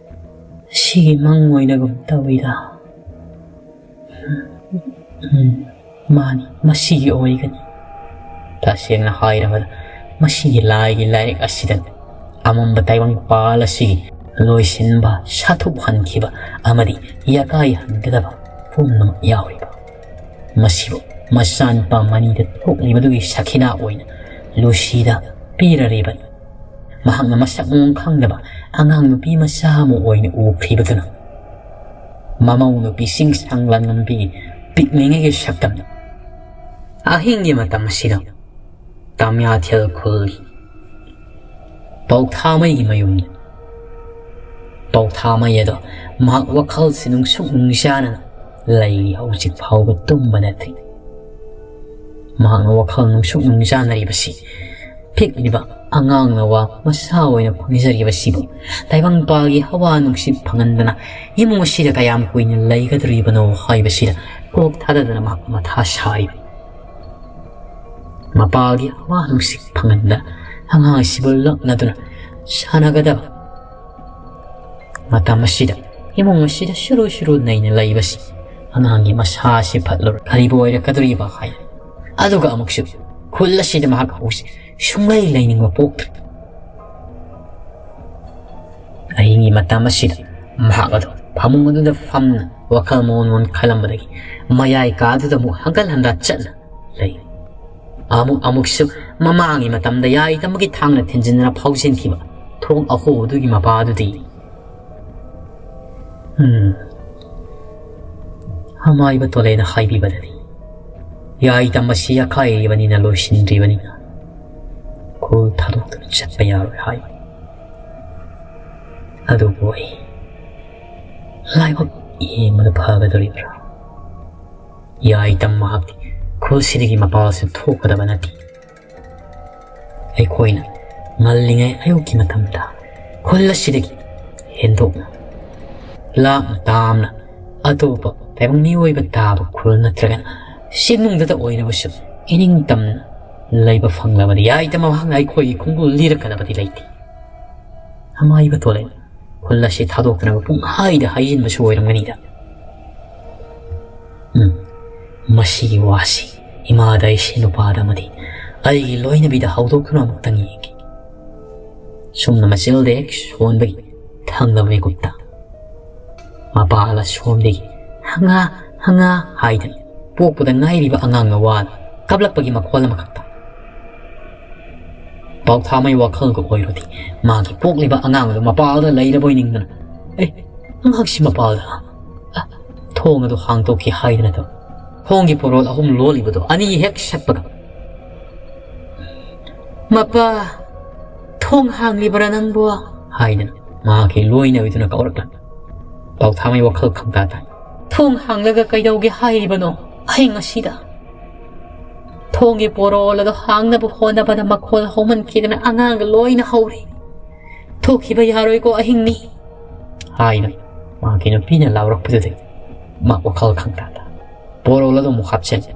ꯑꯁꯤꯒꯤ ꯃꯪ ꯑꯣꯏꯅꯒꯨꯝ ꯇꯧꯏꯗ꯫ ꯎꯝ, ꯃꯥꯅꯤ, ꯃꯁꯤꯒꯤ ꯑꯣꯏꯒꯅꯤ꯫ ꯇꯁꯦꯡꯅ ꯍꯥꯏꯔꯕꯗ, ꯃꯁꯤꯒꯤ ꯂꯥꯏꯒꯤ ꯂꯥꯏꯔꯤꯛ ꯑꯁꯤꯗ ꯑꯃꯝꯕ ꯇꯥꯏꯕꯪꯄꯥꯜ ꯑꯁꯤꯒꯤ ꯂꯣꯏꯁꯤꯟꯕ, ꯁꯥꯊꯨꯞꯍꯟꯈꯤꯕ ꯑꯃꯗꯤ ꯌꯥꯀꯥꯏꯍꯟꯒꯗꯕ ꯄꯨꯝꯅꯃꯛ ꯌꯥꯎꯔꯤꯕ꯫ ꯃꯁꯤꯕꯨ ꯃꯆꯥꯅꯨꯄꯥ ꯃꯅꯤꯗ ꯊꯣꯛꯂꯤꯕꯗꯨꯒꯤ ꯁꯈꯤꯅꯥ ꯑꯣꯏꯅ ꯂꯨꯁꯤꯗ ꯄꯤꯔꯔꯤꯕꯅꯤ꯫ ꯃꯍꯥꯛꯅ ꯃꯁꯛ ꯃꯑꯣꯡ ꯈꯪꯗꯕ ꯑꯉꯥꯡ ꯅꯨꯄꯤ ꯃꯆꯥ ꯑꯃ ꯑꯣꯏꯅ ꯎꯈ꯭ꯔꯤꯕꯗꯨꯅ ꯃꯃꯧ ꯅꯨꯄꯤ ꯆꯤꯡꯁꯥꯡ ꯂꯥꯟꯉꯝꯕꯤꯒꯤ ꯄꯤꯛꯂꯤꯉꯩꯒꯤ ꯁꯛꯇꯝꯗ ꯑꯍꯤꯡꯒꯤ ꯃꯇꯝ ꯑꯁꯤꯗ ꯇꯥꯃꯤꯌꯥꯊꯦꯜ ꯈꯨꯜꯒꯤ ꯄꯧꯊꯥꯃꯩꯒꯤ ꯃꯌꯨꯝꯗ ꯄꯧꯊꯥꯃꯩ ꯑꯗꯣ ꯃꯍꯥꯛ ꯋꯥꯈꯜꯁꯤ ꯅꯨꯡꯁꯨꯛ ꯅꯨꯡꯖꯥꯅꯅ ꯂꯩꯔꯤ꯫ ꯍꯧꯖꯤꯛ ꯐꯥꯎꯕ ꯇꯨꯝꯕ ꯅꯠꯇ꯭ꯔꯤ꯫ ꯃꯍꯥꯛꯅ ꯋꯥꯈꯜ ꯅꯨꯡꯁꯨꯛ ꯅꯨꯡꯖꯥꯅꯔꯤꯕꯁꯤ ꯄꯤꯛꯂꯤꯕ ꯑꯉꯥꯡꯅ ꯋꯥ ꯃꯆꯥ ꯑꯣꯏꯅ ꯐꯪꯖꯔꯤꯕꯁꯤꯕꯨ ꯇꯥꯏꯕꯪꯄꯥꯜꯒꯤ ꯍꯋꯥ ꯅꯨꯡꯁꯤꯠ ꯐꯪꯍꯟꯗꯅ ꯏꯃꯨꯡ ꯑꯁꯤꯗ ꯀꯌꯥꯝ ꯀꯨꯏꯅ ꯂꯩꯒꯗꯧꯔꯤꯕꯅꯣ ꯍꯥꯏꯕꯁꯤꯗ ꯀꯣꯛ ꯊꯥꯗꯗꯅ ꯃꯍꯥꯛ ꯃꯊꯥ ꯁꯥꯔꯤꯕ꯫ ꯃꯄꯥꯒꯤ ꯍꯋꯥ ꯅꯨꯡꯁꯤꯠ ꯐꯪꯍꯟꯗ ꯑꯉꯥꯡ ꯑꯁꯤꯕꯨ ꯂꯛꯅꯗꯨꯅ ꯁꯥꯟꯅꯒꯗꯕ ꯃꯇꯝ ꯑꯁꯤꯗ ꯏꯃꯨꯡ ꯑꯁꯤꯗ ꯁꯨꯔꯨ ꯁꯨꯔꯨ ꯅꯩꯅ ꯂꯩꯕꯁꯤ ꯑꯉꯥꯡꯒꯤ ꯃꯁꯥ ꯑꯁꯤ ꯐꯠꯂꯨꯔ ꯀꯔꯤꯕꯨ ꯑꯣꯏꯔꯛꯀꯗꯧꯔꯤꯕ ꯍꯥꯏ꯫ ꯑꯗꯨꯒ ꯑꯃꯨꯛꯁꯨ ꯈꯨꯜ ꯑꯁꯤꯗ ꯃꯍꯥꯛ ꯍꯧꯖꯤꯛ ꯁꯨꯡꯂꯩ ꯂꯩꯅꯤꯡꯕ ꯄꯣꯛꯇ꯭ꯔꯦ꯫ ꯑꯍꯤꯡꯒꯤ ꯃꯇꯝ ꯑꯁꯤꯗ ꯃꯍꯥꯛ ꯑꯗꯨ ꯐꯃꯨꯡ ꯑꯗꯨꯗ ꯐꯝꯅ ꯋꯥꯈꯜ ꯃꯑꯣꯟ ꯃꯑꯣꯟ ꯈꯜꯂꯝꯕꯗꯒꯤ ꯃꯌꯥꯏ ꯀꯥ ꯑꯗꯨꯗ ꯑꯃꯨꯛ ꯍꯪꯒꯠ ꯍꯟꯗꯥ ꯆꯠꯅ ꯂꯩ꯫ ꯑꯃꯨꯛ ꯑꯃꯨꯛꯁꯨ ꯃꯃꯥꯡꯒꯤ ꯃꯇꯝꯗ ꯌꯥꯏ ꯇꯝꯕꯒꯤ ꯊꯥꯡꯅ ꯊꯤꯟꯖꯤꯟꯗꯨꯅ ꯐꯥꯎꯖꯤꯟꯈꯤꯕ ꯊꯣꯡ ꯑꯍꯣꯕꯗꯨꯒꯤ ꯃꯄꯥ ꯑꯗꯨꯗꯤ ꯎꯝ, ꯑꯃꯥꯏꯕ ꯇꯣꯂꯦꯅ ꯍꯥꯏꯕꯤꯕꯗꯗꯤ ꯌꯥꯏ ꯇꯝꯕꯁꯤ ꯑꯀꯥꯏꯔꯤꯕꯅꯤꯅ ꯂꯣꯏꯁꯤꯟꯗ꯭ꯔꯤꯕꯅꯤꯅ ꯈꯨꯜ ꯊꯥꯗꯣꯛꯇꯨꯅ ꯆꯠꯄ ꯌꯥꯔꯣꯏ ꯍꯥꯏ꯫ ꯑꯗꯨꯕꯨ ꯑꯩ ꯂꯥꯏꯕꯛ ꯌꯦꯡꯕꯗ ꯐꯒꯗꯧꯔꯤꯕ꯭ꯔꯥ? ꯌꯥꯏ ꯇꯝ ꯃꯍꯥꯛꯇꯤ ꯈꯨꯜꯁꯤꯗꯒꯤ ꯃꯄꯥꯜꯁꯨ ꯊꯣꯛꯀꯗꯕ ꯅꯠꯇꯦ꯫ ꯑꯩꯈꯣꯏꯅ ꯉꯜꯂꯤꯉꯩ ꯑꯌꯨꯛꯀꯤ ꯃꯇꯝꯗ ꯈꯨꯜ ꯑꯁꯤꯗꯒꯤ ꯍꯦꯟꯗꯣꯛꯅ ꯂꯥꯞꯅ ꯇꯥꯝꯅ ꯑꯇꯣꯞꯄ ꯇꯥꯏꯕꯪ ꯃꯤꯑꯣꯏꯕ ꯇꯥꯕ ꯈꯨꯜ ꯅꯠꯇ꯭ꯔꯒꯅ ꯆꯤꯡꯅꯨꯡꯗꯇ ꯑꯣꯏꯔꯕꯁꯨ ꯏꯅꯤꯡꯇꯝꯅ ꯂꯩꯕ ꯐꯪꯂꯕꯗꯤ ꯌꯥꯏꯗ ꯃꯍꯥꯛꯅ ꯑꯩꯈꯣꯏꯒꯤ ꯈꯣꯡꯒꯨꯜ ꯂꯤꯔꯛꯀꯗꯕꯗꯤ ꯂꯩꯇꯦ꯫ ꯑꯃꯥꯏꯕ ꯇꯣꯂꯦ ꯈꯨꯜ ꯑꯁꯤ ꯊꯥꯗꯣꯛꯇꯅꯕ ꯄꯨꯡꯍꯥꯏꯗ ꯍꯥꯏꯖꯤꯟꯕꯁꯨ ꯑꯣꯏꯔꯝꯒꯅꯤꯗ꯫ ꯎꯝ, ꯃꯁꯤꯒꯤ ꯋꯥꯁꯤ ꯏꯃꯥꯗ, ꯏꯁꯦ ꯅꯨꯄꯥꯗ ꯑꯃꯗꯤ ꯑꯩꯒꯤ ꯂꯣꯏꯅꯕꯤꯗ ꯍꯧꯗꯣꯛꯇꯨꯅ ꯑꯃꯨꯛꯇꯪ ꯌꯦꯡꯒꯦ꯫ ꯁꯨꯝꯅ ꯃꯆꯤꯜꯗ ꯍꯦꯛ ꯁꯣꯟꯕꯒꯤ ꯊꯪꯅꯕ ꯃꯤꯀꯨꯞꯇ ꯃꯄꯥ ꯑꯂ ꯁꯣꯝꯗꯒꯤ "ꯍꯉꯥ, ꯍꯉꯥ" ꯍꯥꯏꯗꯅ ꯄꯣꯛꯄꯗ ꯉꯥꯏꯔꯤꯕ ꯑꯉꯥꯡꯅ ꯋꯥꯅ ꯀꯞꯂꯛꯄꯒꯤ ꯃꯈꯣꯜ ꯑꯃꯈꯛꯇ ꯄꯥꯎꯊꯥꯃꯩ ꯋꯥꯈꯜꯒ ꯑꯣꯏꯔꯨꯗꯦ꯫ ꯃꯥꯒꯤ ꯄꯣꯛꯂꯤꯕ ꯑꯉꯥꯡ ꯑꯗꯨ ꯃꯄꯥꯜꯗ ꯂꯩꯔꯕꯣꯏ ꯅꯤꯡꯗꯅ, "ꯑꯦ, ꯑꯉꯥꯡꯁꯤ ꯃꯄꯥꯜꯗ?" ꯑ, ꯊꯣꯡ ꯑꯗꯨ ꯍꯥꯡꯗꯣꯛꯈꯤ ꯍꯥꯏꯗꯅ ꯑꯗꯨꯝ ꯊꯣꯡꯒꯤ ꯄꯣꯔꯣꯜ ꯑꯍꯨꯝ ꯂꯣꯜꯂꯤꯕꯗꯣ ꯑꯅꯤ ꯍꯦꯛ ꯁꯠꯄꯒ, "ꯃꯄꯥ, ꯊꯣꯡ ꯍꯥꯡꯂꯤꯕꯔꯥ ꯅꯪꯕꯨ?" ꯍꯥꯏꯗꯅ ꯃꯍꯥꯛꯀꯤ ꯂꯣꯏꯅꯕꯤꯗꯨꯅ ꯀꯧꯔꯛꯂꯝꯃꯤ꯫ ꯄꯥꯎꯊꯥꯃꯩ ꯋꯥꯈꯜ ꯈꯪꯇꯥ ꯇꯥꯏ꯫ "ꯊꯣꯡ ꯍꯥꯡꯂꯒ ꯀꯩꯗꯧꯒꯦ ꯍꯥꯏꯔꯤꯕꯅꯣ ꯑꯍꯤꯡ ꯑꯁꯤꯗ? ꯊꯣꯡꯒꯤ ꯄꯣꯔꯣꯜ ꯑꯗꯣ ꯍꯥꯡꯅꯕ ꯍꯣꯠꯅꯕꯗ ꯃꯈꯣꯜ ꯍꯧꯃꯟꯈꯤꯗꯅ ꯑꯉꯥꯡꯒ ꯂꯣꯏꯅ ꯍꯧꯔꯦ꯫ ꯊꯣꯛꯈꯤꯕ ꯌꯥꯔꯣꯏꯀꯣ ꯑꯍꯤꯡꯅꯤ," ꯍꯥꯏꯅ ꯃꯍꯥꯛꯀꯤ ꯅꯨꯄꯤꯅ ꯂꯥꯎꯔꯛꯄꯗꯨꯗꯒꯤ ꯃꯥ ꯋꯥꯈꯜ ꯈꯪꯇꯥꯗ ꯄꯣꯔꯣꯜ ꯑꯗꯨ ꯑꯃꯨꯛ ꯍꯥꯞꯆꯤꯜꯂꯤ꯫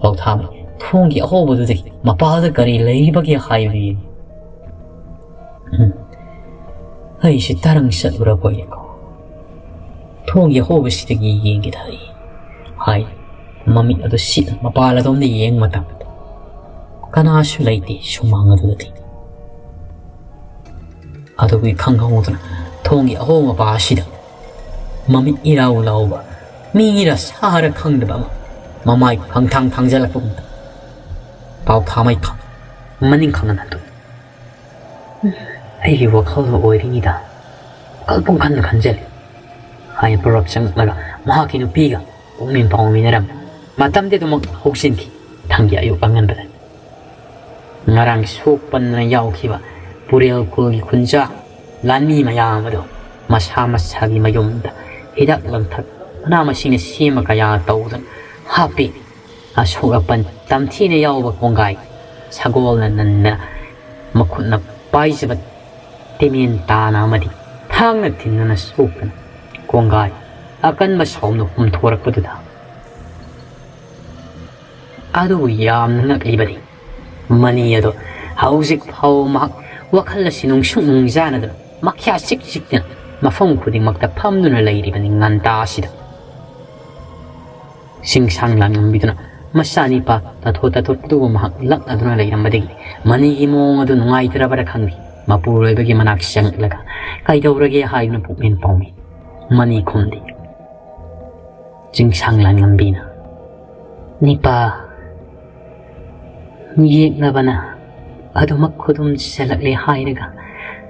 ꯄꯥꯎꯊꯥꯃꯩ ꯊꯣꯡꯒꯤ ꯑꯍꯣꯕꯗꯨꯗꯒꯤ ꯃꯄꯥꯜꯗ ꯀꯔꯤ ꯂꯩꯔꯤꯕꯒꯦ ꯍꯥꯏꯕꯗꯨ ꯌꯦꯡꯉꯤ꯫ "ꯎꯝ, ꯑꯩꯁꯤ ꯇꯔꯪ ꯆꯠꯂꯨꯔꯕꯣꯏꯔꯦꯀꯣ꯫ ꯊꯣꯡꯒꯤ ꯑꯍꯣꯕꯁꯤꯗꯒꯤ ꯌꯦꯡꯒꯦꯗ ꯑꯩ," ꯍꯥꯏ꯫ ꯃꯃꯤꯠ ꯑꯗꯨ ꯁꯤꯠ ꯃꯄꯥꯜ ꯑꯗꯣꯝꯗ ꯌꯦꯡꯕ ꯃꯇꯝꯗ ꯀꯅꯥꯁꯨ ꯂꯩꯇꯦ ꯁꯨꯃꯥꯡ ꯑꯗꯨꯗꯗꯤ꯫ ꯑꯗꯨꯒꯤ ꯈꯪꯍꯧꯗꯅ ꯊꯣꯡꯒꯤ ꯑꯍꯣꯡ ꯃꯄꯥ ꯑꯁꯤꯗ ꯃꯃꯤꯠ ꯏꯔꯥꯎ ꯂꯥꯎꯕ, ꯃꯤꯔ ꯁꯥꯔ ꯈꯪꯗꯕ ꯑꯃ ꯃꯃꯥꯏ ꯈꯪꯊꯥꯡ ꯊꯥꯡꯖꯜꯂꯛꯄꯒꯨꯝ ꯇꯧꯏ꯫ ꯄꯥꯎꯊꯥꯃꯩ ꯈꯪ-, ꯃꯅꯤꯡ ꯈꯪꯍꯟ ꯍꯟꯗꯣꯛꯏ꯫ "ꯑꯩꯒꯤ ꯋꯥꯈꯜꯗ ꯑꯣꯏꯔꯤꯉꯩꯗ ꯋꯥꯈꯜ ꯄꯨꯡꯈꯟꯗ ꯈꯟꯖꯜꯂꯤ," ꯍꯥꯏꯅ ꯄꯨꯔꯞ ꯆꯪꯂꯛꯂꯒ ꯃꯍꯥꯛꯀꯤ ꯅꯨꯄꯤꯒ ꯄꯨꯛꯃꯤꯟ ꯄꯥꯎꯃꯤꯟꯅꯔꯝꯃꯤ꯫ ꯃꯇꯝꯗꯤ ꯑꯗꯨꯃꯛ ꯍꯧꯖꯤꯟꯈꯤ꯫ ꯃꯊꯪꯒꯤ ꯑꯌꯨꯛ ꯑꯉꯟꯕꯗ ꯉꯔꯥꯡ ꯁꯣꯛ ꯄꯟꯗꯅ ꯌꯥꯎꯈꯤꯕ ꯄꯨꯔꯦꯜ ꯈꯨꯜꯒꯤ ꯈꯨꯟꯖꯥ ꯂꯥꯟꯃꯤ ꯃꯌꯥꯝ ꯑꯗꯨ ꯃꯁꯥ ꯃꯁꯥꯒꯤ ꯃꯌꯨꯝꯗ ꯍꯤꯗꯥꯛ ꯂꯥꯡꯊꯛ ꯃꯅꯥ ꯃꯁꯤꯡꯅ ꯁꯦꯝꯕ ꯀꯌꯥ ꯇꯧꯗꯨꯅ ꯍꯥꯞꯄꯤ꯫ ꯑꯁꯣꯛ ꯑꯄꯟ ꯇꯝꯊꯤꯅ ꯌꯥꯎꯕ ꯀꯣꯡꯒꯥꯏ, ꯁꯒꯣꯜꯅ ꯅꯟꯗꯅ ꯃꯈꯨꯠꯅ ꯄꯥꯏꯖꯕ ꯇꯦꯃꯦꯟ ꯇꯥꯅ ꯑꯃꯗꯤ ꯊꯥꯡꯅ ꯊꯤꯟꯗꯨꯅ ꯁꯣꯛꯇꯅ ꯀꯣꯡꯒꯥꯏ ꯑꯀꯟꯕ ꯁꯥꯎꯅ ꯍꯨꯝꯊꯣꯔꯛꯄꯗꯨꯗ, ꯑꯗꯨꯕꯨ ꯌꯥꯝꯅ ꯉꯛꯂꯤꯕꯗꯤ ꯃꯅꯤ ꯑꯗꯣ ꯍꯧꯖꯤꯛ ꯐꯥꯎꯕ ꯃꯍꯥꯛ ꯋꯥꯈꯜ ꯑꯁꯤ ꯅꯨꯡꯁꯨꯛ ꯅꯨꯡꯖꯥꯅꯗꯅ ꯃꯈ꯭ꯌꯥ ꯆꯤꯛ ꯆꯤꯛꯇꯅ ꯃꯐꯝ ꯈꯨꯗꯤꯡꯃꯛꯇ ꯐꯝꯗꯨꯅ ꯂꯩꯔꯤꯕꯅꯤ ꯉꯟꯇꯥ ꯑꯁꯤꯗ꯫ ꯆꯤꯡꯁꯥꯡ ꯂꯥꯟꯉꯝꯕꯤꯗꯨꯅ ꯃꯆꯥꯅꯤꯄꯥ ꯇꯥꯊꯣ ꯇꯥꯊꯣꯠꯄꯗꯨꯕꯨ ꯃꯍꯥꯛ ꯂꯛꯅꯗꯨꯅ ꯂꯩꯔꯝꯕꯗꯒꯤ ꯃꯅꯤꯒꯤ ꯃꯑꯣꯡ ꯑꯗꯨ ꯅꯨꯡꯉꯥꯏꯇ꯭ꯔꯕꯔꯥ ꯈꯪꯗꯦ, ꯃꯄꯨꯔꯣꯏꯕꯒꯤ ꯃꯅꯥꯛ ꯆꯪꯂꯛꯂꯒ "ꯀꯩꯗꯧꯔꯒꯦ?" ꯍꯥꯏꯗꯨꯅ ꯄꯨꯛꯃꯦꯟ ꯄꯥꯎꯃꯤ꯫ ꯃꯅꯤ ꯈꯨꯝꯗꯦ꯫ ꯆꯤꯡꯁꯥꯡ ꯂꯥꯟꯉꯝꯕꯤꯅ, "ꯅꯤꯄꯥ, ꯌꯦꯛꯅꯕꯅ ꯑꯗꯨꯃꯛ ꯈꯨꯗꯨꯝ ꯆꯜꯂꯛꯂꯦ ꯍꯥꯏꯔꯒ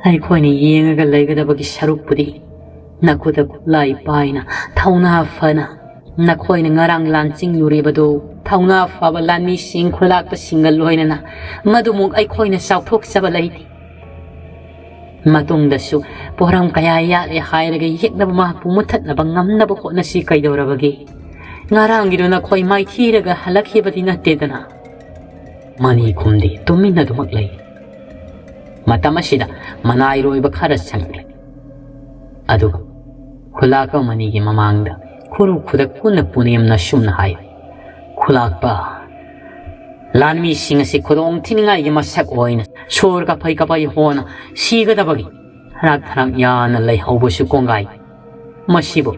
ꯑꯩꯈꯣꯏꯅ ꯌꯦꯡꯉꯒ ꯂꯩꯒꯗꯕꯒꯤ ꯁꯔꯨꯛꯄꯨꯗꯤ, ꯅꯈꯨꯠꯇ ꯈꯨꯠꯂꯥꯏ ꯄꯥꯏꯅ, ꯊꯧꯅꯥ ꯐꯅ, ꯅꯈꯣꯏꯅ ꯉꯔꯥꯡ ꯂꯥꯟꯆꯤꯡꯂꯨꯔꯤꯕꯗꯨ ꯊꯧꯅꯥ ꯐꯕ ꯂꯥꯟꯃꯤꯁꯤꯡ ꯈꯨꯂꯥꯛꯄꯁꯤꯡꯒ ꯂꯣꯏꯅꯅ ꯃꯗꯨꯃꯨꯛ ꯑꯩꯈꯣꯏꯅ ꯆꯥꯎꯊꯣꯛꯆꯕ ꯂꯩꯇꯦ꯫ ꯃꯇꯨꯡꯗꯁꯨ ꯄꯣꯔꯝ ꯀꯌꯥ ꯌꯥꯠꯂꯦ ꯍꯥꯏꯔꯒ ꯌꯦꯛꯅꯕ ꯃꯍꯥꯛꯄꯨ ꯃꯨꯊꯠꯅꯕ ꯉꯝꯅꯕ ꯍꯣꯠꯅꯁꯤ꯫ ꯀꯩꯗꯧꯔꯕꯒꯦ? ꯉꯔꯥꯡꯒꯤꯗꯨ ꯅꯈꯣꯏ ꯃꯥꯏꯊꯤꯔꯒ ꯍꯜꯂꯛꯈꯤꯕꯗꯤ ꯅꯠꯇꯦꯗꯅ꯫ ꯃꯅꯤ ꯈꯨꯝꯗꯦ, ꯇꯨꯃꯤꯟꯅ ꯑꯗꯨꯃꯛ ꯂꯩ꯫ ꯃꯇꯝ ꯑꯁꯤꯗ ꯃꯅꯥꯏꯔꯣꯏꯕ ꯈꯔ ꯆꯪꯂꯛꯂꯦ꯫ ꯑꯗꯨꯒ ꯈꯨꯂꯥꯛꯄ ꯃꯅꯤꯒꯤ ꯃꯃꯥꯡꯗ ꯈꯨꯔꯨ ꯈꯨꯗꯛ ꯄꯨꯟꯅ ꯄꯨꯅꯦꯝꯅ ꯁꯨꯝꯅ ꯍꯥꯏ, "ꯈꯨꯂꯥꯛꯄ, ꯂꯥꯟꯃꯤꯁꯤꯡ ꯑꯁꯤ ꯈꯨꯗꯣꯡ ꯊꯤꯅꯤꯡꯉꯥꯏꯒꯤ ꯃꯁꯛ ꯑꯣꯏꯅ ꯁꯣꯔ ꯀꯥꯐꯩ ꯀꯥꯐꯩ ꯍꯣꯅ ꯁꯤꯒꯗꯕꯒꯤ ꯍꯔꯥꯛ ꯊꯔꯥꯛ ꯌꯥꯅ ꯂꯩꯍꯧꯕꯁꯨ ꯀꯣꯡꯒꯥꯏ꯫ ꯃꯁꯤꯕꯨ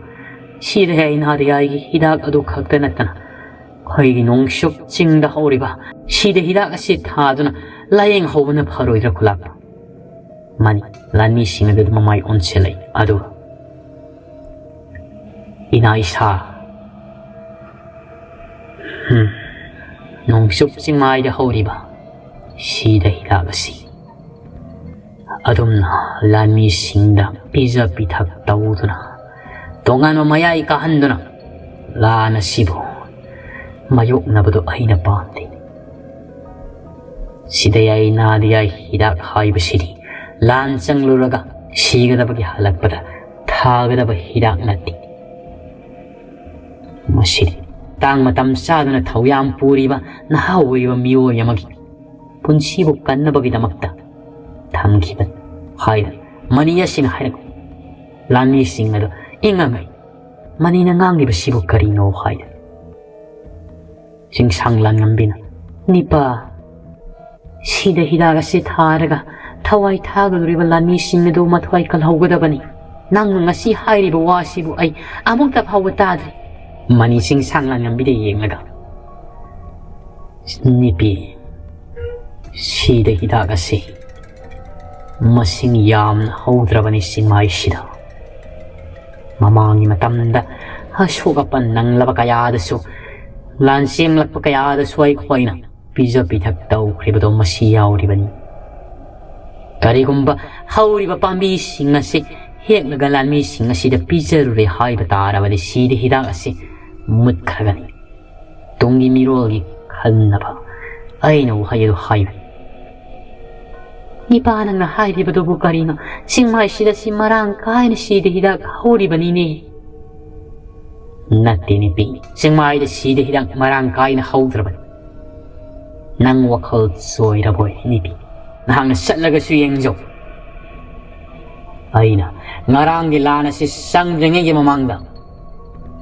ꯁꯤꯗ ꯍꯩ ꯅꯥꯗ ꯌꯥꯏꯒꯤ ꯍꯤꯗꯥꯛ ꯑꯗꯨ ꯈꯛꯇ ꯅꯠꯇꯅ ꯑꯩꯈꯣꯏꯒꯤ ꯅꯣꯡꯆꯨꯞ ꯆꯤꯡꯗ ꯍꯧꯔꯤꯕ ꯁꯤꯗ ꯍꯤꯗꯥꯛ ꯑꯁꯤ ꯊꯥꯗꯨꯅ ꯂꯥꯌꯦꯡꯍꯧꯕꯅ ꯐꯔꯣꯏꯗ꯭ꯔꯥ ꯈꯨꯂꯥꯛꯄ?" ꯃꯅꯤ ꯂꯥꯟꯃꯤꯁꯤꯡ ꯑꯗꯨ ꯃꯃꯥꯏ ꯑꯣꯟꯁꯤꯜꯂꯛꯏ꯫ ꯑꯗꯨꯒ ꯏꯅꯥ ꯏꯁꯥ, ꯍꯝ, ꯅꯣꯡꯆꯨꯞ ꯆꯤꯡꯃꯥꯏꯗ ꯍꯧꯔꯤꯕ ꯁꯤꯗ ꯍꯤꯗꯥꯛ ꯑꯁꯤ ꯑꯗꯨꯝꯅ ꯂꯥꯟꯃꯤꯁꯤꯡꯗ ꯄꯤꯖ ꯄꯤꯊꯛ ꯇꯧꯗꯨꯅ, ꯇꯣꯉꯥꯟꯕ ꯃꯌꯥꯏ ꯀꯥꯍꯟꯗꯨꯅ ꯂꯥꯟ ꯑꯁꯤꯕꯨ ꯃꯥꯌꯣꯛꯅꯕꯗꯨ ꯑꯩꯅ ꯄꯥꯝꯗꯦ꯫ ꯁꯤꯗ ꯌꯥꯏ ꯅꯥꯗ ꯌꯥꯏ ꯍꯤꯗꯥꯛ ꯍꯥꯏꯕꯁꯤꯗꯤ ꯂꯥꯟ ꯆꯪꯂꯨꯔꯒ ꯁꯤꯒꯗꯕꯒꯤ ꯍꯜꯂꯛꯄꯗ ꯊꯥꯒꯗꯕ ꯍꯤꯗꯥꯛ ꯅꯠꯇꯦ꯫ ꯃꯁꯤꯗꯤ ꯇꯥꯡ ꯃꯇꯝ ꯆꯥꯗꯨꯅ ꯊꯧꯌꯥꯝ ꯄꯨꯔꯤꯕ ꯅꯍꯥ ꯑꯣꯏꯔꯤꯕ ꯃꯤꯑꯣꯏ ꯑꯃꯒꯤ ꯄꯨꯟꯁꯤꯕꯨ ꯀꯟꯅꯕꯒꯤꯗꯃꯛꯇ ꯊꯝꯈꯤꯕꯅꯤ ꯍꯥꯏꯅ ꯃꯅꯤ ꯑꯁꯤꯅ ꯍꯥꯏꯔꯛꯄ꯫ ꯂꯥꯟꯃꯤꯁꯤꯡ ꯑꯗꯨ ꯏꯪꯉꯝꯃꯤ꯫ ꯃꯅꯤꯅ ꯉꯥꯡꯂꯤꯕꯁꯤꯕꯨ ꯀꯔꯤꯅꯣ ꯍꯥꯏꯅ꯫ ꯆꯤꯡꯁꯥꯡ ꯂꯥꯟꯉꯝꯕꯤꯅ, "ꯅꯤꯄꯥ, ꯁꯤꯗ ꯍꯤꯗꯥꯛ ꯑꯁꯤ ꯊꯥꯔꯒ ꯊꯋꯥꯏ ꯊꯥꯒꯗꯧꯔꯤꯕ ꯂꯥꯟꯃꯤꯁꯤꯡ ꯑꯗꯨ ꯃꯊ꯭ꯋꯥꯏ ꯀꯜꯍꯧꯒꯗꯕꯅꯤ꯫ ꯅꯪꯅ ꯉꯁꯤ ꯍꯥꯏꯔꯤꯕ ꯋꯥꯁꯤꯕꯨ ꯑꯩ ꯑꯃꯨꯛꯇ ꯐꯥꯎꯕ ꯇꯥꯗ꯭ꯔꯤ꯫" ꯃꯅꯤ ꯆꯤꯡꯁꯥꯡ ꯂꯥꯟꯉꯝꯕꯤꯗ ꯌꯦꯡꯂꯒ, "ꯅꯤꯄꯤ, ꯁꯤꯗ ꯍꯤꯗꯥꯛ ꯑꯁꯤ ꯃꯁꯤꯡ ꯌꯥꯝꯅ ꯍꯧꯗ꯭ꯔꯕꯅꯤ ꯆꯤꯡꯃꯥꯏꯁꯤꯗ꯫ ꯃꯃꯥꯡꯒꯤ ꯃꯇꯝꯗ ꯑꯁꯣꯛ ꯑꯄꯟ ꯅꯪꯂꯕ ꯀꯌꯥꯗꯁꯨ, ꯂꯥꯟ ꯆꯦꯟꯂꯛꯄ ꯀꯌꯥꯗꯁꯨ ꯑꯩꯈꯣꯏꯅ ꯄꯤꯖ ꯄꯤꯊꯛ ꯇꯧꯈ꯭ꯔꯤꯕꯗꯣ ꯃꯁꯤ ꯌꯥꯎꯔꯤꯕꯅꯤ꯫ ꯀꯔꯤꯒꯨꯝꯕ ꯍꯧꯔꯤꯕ ꯄꯥꯝꯕꯤꯁꯤꯡ ꯑꯁꯤ ꯍꯦꯛꯂꯒ ꯂꯥꯟꯃꯤꯁꯤꯡ ꯑꯁꯤꯗ ꯄꯤꯖꯔꯨꯔꯦ ꯍꯥꯏꯕ ꯇꯥꯔꯕꯗꯤ ꯁꯤꯗ ꯍꯤꯗꯥꯛ ꯑꯁꯤ ꯃꯨꯠꯈ꯭ꯔꯒꯅꯤ꯫ ꯇꯨꯡꯒꯤ ꯃꯤꯔꯣꯜꯒꯤ ꯈꯟꯅꯕ ꯑꯩꯅ ꯋꯥꯍꯩ ꯑꯗꯨ ꯍꯥꯏꯕꯅꯤ꯫ ꯏꯄꯥ, ꯅꯪꯅ ꯍꯥꯏꯔꯤꯕꯗꯨꯕꯨ ꯀꯔꯤꯅꯣ? ꯆꯤꯡꯃꯥꯏꯁꯤꯗ ꯁꯤ ꯃꯔꯥꯡ ꯀꯥꯏꯅ ꯁꯤꯗ ꯍꯤꯗꯥꯛ ꯍꯧꯔꯤꯕꯅꯤꯅꯦ꯫ ꯅꯠꯇꯦ ꯅꯨꯄꯤ, ꯆꯤꯡꯃꯥꯏꯗ ꯁꯤꯗ ꯍꯤꯗꯥꯛ ꯃꯔꯥꯡ ꯀꯥꯏꯅ ꯍꯧꯗ꯭ꯔꯕꯅꯤ꯫ ꯅꯪ ꯋꯥꯈꯜ ꯆꯣꯏꯔꯕꯣꯏ ꯅꯨꯄꯤ? ꯅꯍꯥꯛꯅ ꯆꯠꯂꯒꯁꯨ ꯌꯦꯡꯖꯧ꯫ ꯑꯩꯅ ꯉꯔꯥꯡꯒꯤ ꯂꯥꯟ ꯑꯁꯤ ꯆꯪꯗ꯭ꯔꯤꯉꯩꯒꯤ ꯃꯃꯥꯡꯗ,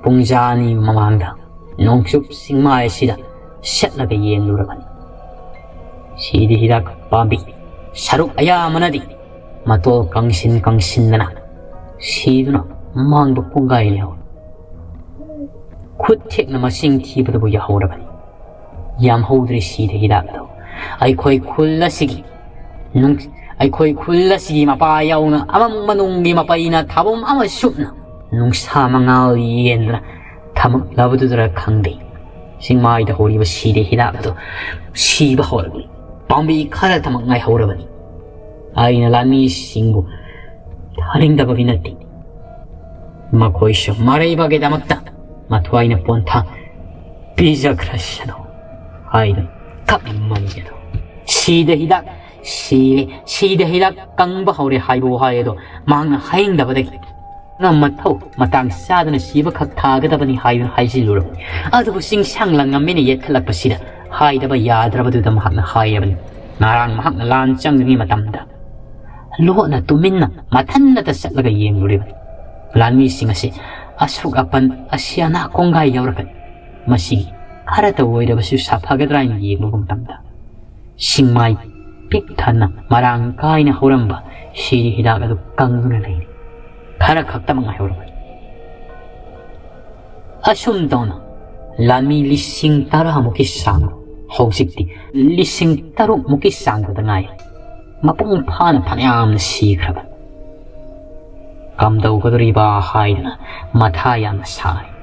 ꯄꯨꯡꯖꯥ ꯑꯅꯤ ꯃꯃꯥꯡꯗ ꯅꯣꯡꯆꯨꯞ ꯆꯤꯡꯃꯥꯏ ꯑꯁꯤꯗ ꯆꯠꯂꯒ ꯌꯦꯡꯂꯨꯔꯕꯅꯤ꯫ ꯁꯤꯗ ꯍꯤꯗꯥꯛ ꯄꯥꯝꯕꯤ ꯁꯔꯨꯛ ꯑꯌꯥꯝꯕꯅꯗꯤ ꯃꯇꯣꯜ ꯀꯪꯁꯤꯟ ꯀꯪꯁꯤꯟꯗꯅ ꯁꯤꯗꯨꯅ ꯃꯥꯡꯕ ꯀꯣꯡꯒꯥꯏ ꯂꯩꯍꯧꯔꯦ꯫ ꯈꯨꯠ ꯊꯦꯛꯅ ꯃꯁꯤꯡ ꯊꯤꯕꯗꯕꯨ ꯌꯥꯍꯧꯔꯕꯅꯤ꯫ ꯌꯥꯝꯍꯧꯗ꯭ꯔꯦ ꯁꯤꯗ ꯍꯤꯗꯥꯛ ꯑꯗꯣ꯫ ꯑꯩꯈꯣꯏ ꯈꯨꯜ ꯑꯁꯤꯒꯤ ꯅꯨꯡ-, ꯑꯩꯈꯣꯏ ꯈꯨꯜ ꯑꯁꯤꯒꯤ ꯃꯄꯥ ꯌꯥꯎꯅ ꯑꯃꯃꯨꯛ ꯃꯅꯨꯡꯒꯤ ꯃꯄꯩꯅ ꯊꯥꯕꯨꯝ ꯑꯃ ꯁꯨꯞꯅ ꯅꯨꯡꯁꯥ ꯃꯉꯥꯜ ꯌꯦꯟꯗꯨꯅ ꯊꯝꯃꯛꯂꯕꯗꯨꯗꯔ ꯈꯪꯗꯦ, ꯆꯤꯡꯃꯥꯏꯗ ꯍꯧꯔꯤꯕ ꯁꯤꯗ ꯍꯤꯗꯥꯛ ꯑꯗꯣ ꯁꯤꯕ ꯍꯧꯔꯛꯂꯤ꯫ ꯄꯥꯝꯕꯤ ꯈꯔꯇꯃꯛ ꯉꯥꯏꯍꯧꯔꯕꯅꯤ꯫ ꯑꯩꯅ ꯂꯥꯟꯃꯤꯁꯤꯡꯕꯨ ꯊꯥꯅꯤꯡꯗꯕꯒꯤ ꯅꯠꯇꯦ, ꯃꯈꯣꯏꯁꯨ ꯃꯔꯩꯕꯒꯤꯗꯃꯛꯇ ꯃꯊ꯭ꯋꯥꯏꯅ ꯄꯣꯟꯊꯥ ꯄꯤꯖꯈ꯭ꯔꯁꯅꯨ ꯍꯥꯏꯗꯨꯅ ꯀꯞꯂꯤ ꯃꯃꯤꯡ ꯑꯗꯣ꯫ ꯁꯤꯗ ꯍꯤꯗꯥꯛ ꯁꯤꯔꯦ, ꯁꯤꯗ ꯍꯤꯗꯥꯛ ꯀꯪꯕ ꯍꯧꯔꯦ ꯍꯥꯏꯕ ꯋꯥꯍꯩ ꯑꯗꯣ ꯃꯍꯥꯛꯅ ꯍꯥꯏꯅꯤꯡꯗꯕꯗꯒꯤ ꯃꯊꯧ ꯃꯇꯥꯡ ꯆꯥꯗꯅ ꯁꯤꯕ ꯈꯛ ꯊꯥꯒꯗꯕꯅꯤ ꯍꯥꯏꯗꯨꯅ ꯍꯥꯏꯖꯤꯜꯂꯨꯔꯕꯅꯤ꯫ ꯑꯗꯨꯕꯨ ꯆꯤꯡꯁꯥꯡ ꯂꯪꯉꯝꯃꯤꯅ ꯌꯦꯠꯈꯠꯂꯛꯄꯁꯤꯗ ꯍꯥꯏꯗꯕ ꯌꯥꯗ꯭ꯔꯕꯗꯨꯗ ꯃꯍꯥꯛꯅ ꯍꯥꯏꯔꯕꯅꯤ꯫ ꯉꯔꯥꯡ ꯃꯍꯥꯛꯅ ꯂꯥꯟ ꯆꯪꯗ꯭ꯔꯤꯉꯩ ꯃꯇꯝꯗ ꯂꯣꯠꯅ ꯇꯨꯃꯤꯟꯅ ꯃꯊꯟꯅꯇ ꯆꯠꯂꯒ ꯌꯦꯡꯂꯨꯔꯤꯕꯅꯤ꯫ ꯂꯥꯟꯃꯤꯁꯤꯡ ꯑꯁꯤ ꯑꯁꯨꯛ ꯑꯄꯟ ꯑꯁꯤ ꯑꯅꯥ ꯀꯣꯡꯒꯥꯏ ꯌꯥꯎꯔꯛꯀꯅꯤ꯫ ꯃꯁꯤꯒꯤ ꯈꯔꯇ ꯑꯣꯏꯔꯕꯁꯨ ꯁꯥꯐꯒꯗ꯭ꯔꯥ ꯍꯥꯏꯅ ꯌꯦꯡꯂꯨꯕ ꯃꯇꯝꯗ ꯁꯤꯡꯃꯥꯏ ꯄꯤꯛ ꯊꯟꯅ ꯃꯔꯥꯡ ꯀꯥꯏꯅ ꯍꯧꯔꯝꯕ ꯁꯤꯔꯤ ꯍꯤꯗꯥꯛ ꯑꯗꯨ ꯀꯪꯗꯨꯅ ꯂꯩꯔꯤ꯫ ꯈꯔ ꯈꯛꯇꯃꯛ ꯉꯥꯏꯍꯧꯔꯕꯅꯤ꯫ ꯑꯁꯨꯝ ꯇꯧꯅ ꯂꯥꯟꯃꯤ ꯂꯤꯁꯤꯡ ꯇꯔꯥꯃꯨꯛꯀꯤ ꯆꯥꯡ, ꯍꯧꯖꯤꯛꯇꯤ ꯂꯤꯁꯤꯡ ꯇꯔꯨꯛꯃꯨꯛꯀꯤ ꯆꯥꯡ ꯈꯛꯇ ꯉꯥꯏꯔꯦ꯫ ꯃꯄꯨꯡ ꯐꯥꯅ ꯐꯅꯌꯥꯝꯅ ꯁꯤꯈ꯭ꯔꯕ꯫ ꯀꯝꯗꯧꯒꯗꯧꯔꯤꯕ ꯍꯥꯏꯗꯅ ꯃꯊꯥ ꯌꯥꯝꯅ ꯁꯥꯔꯤ꯫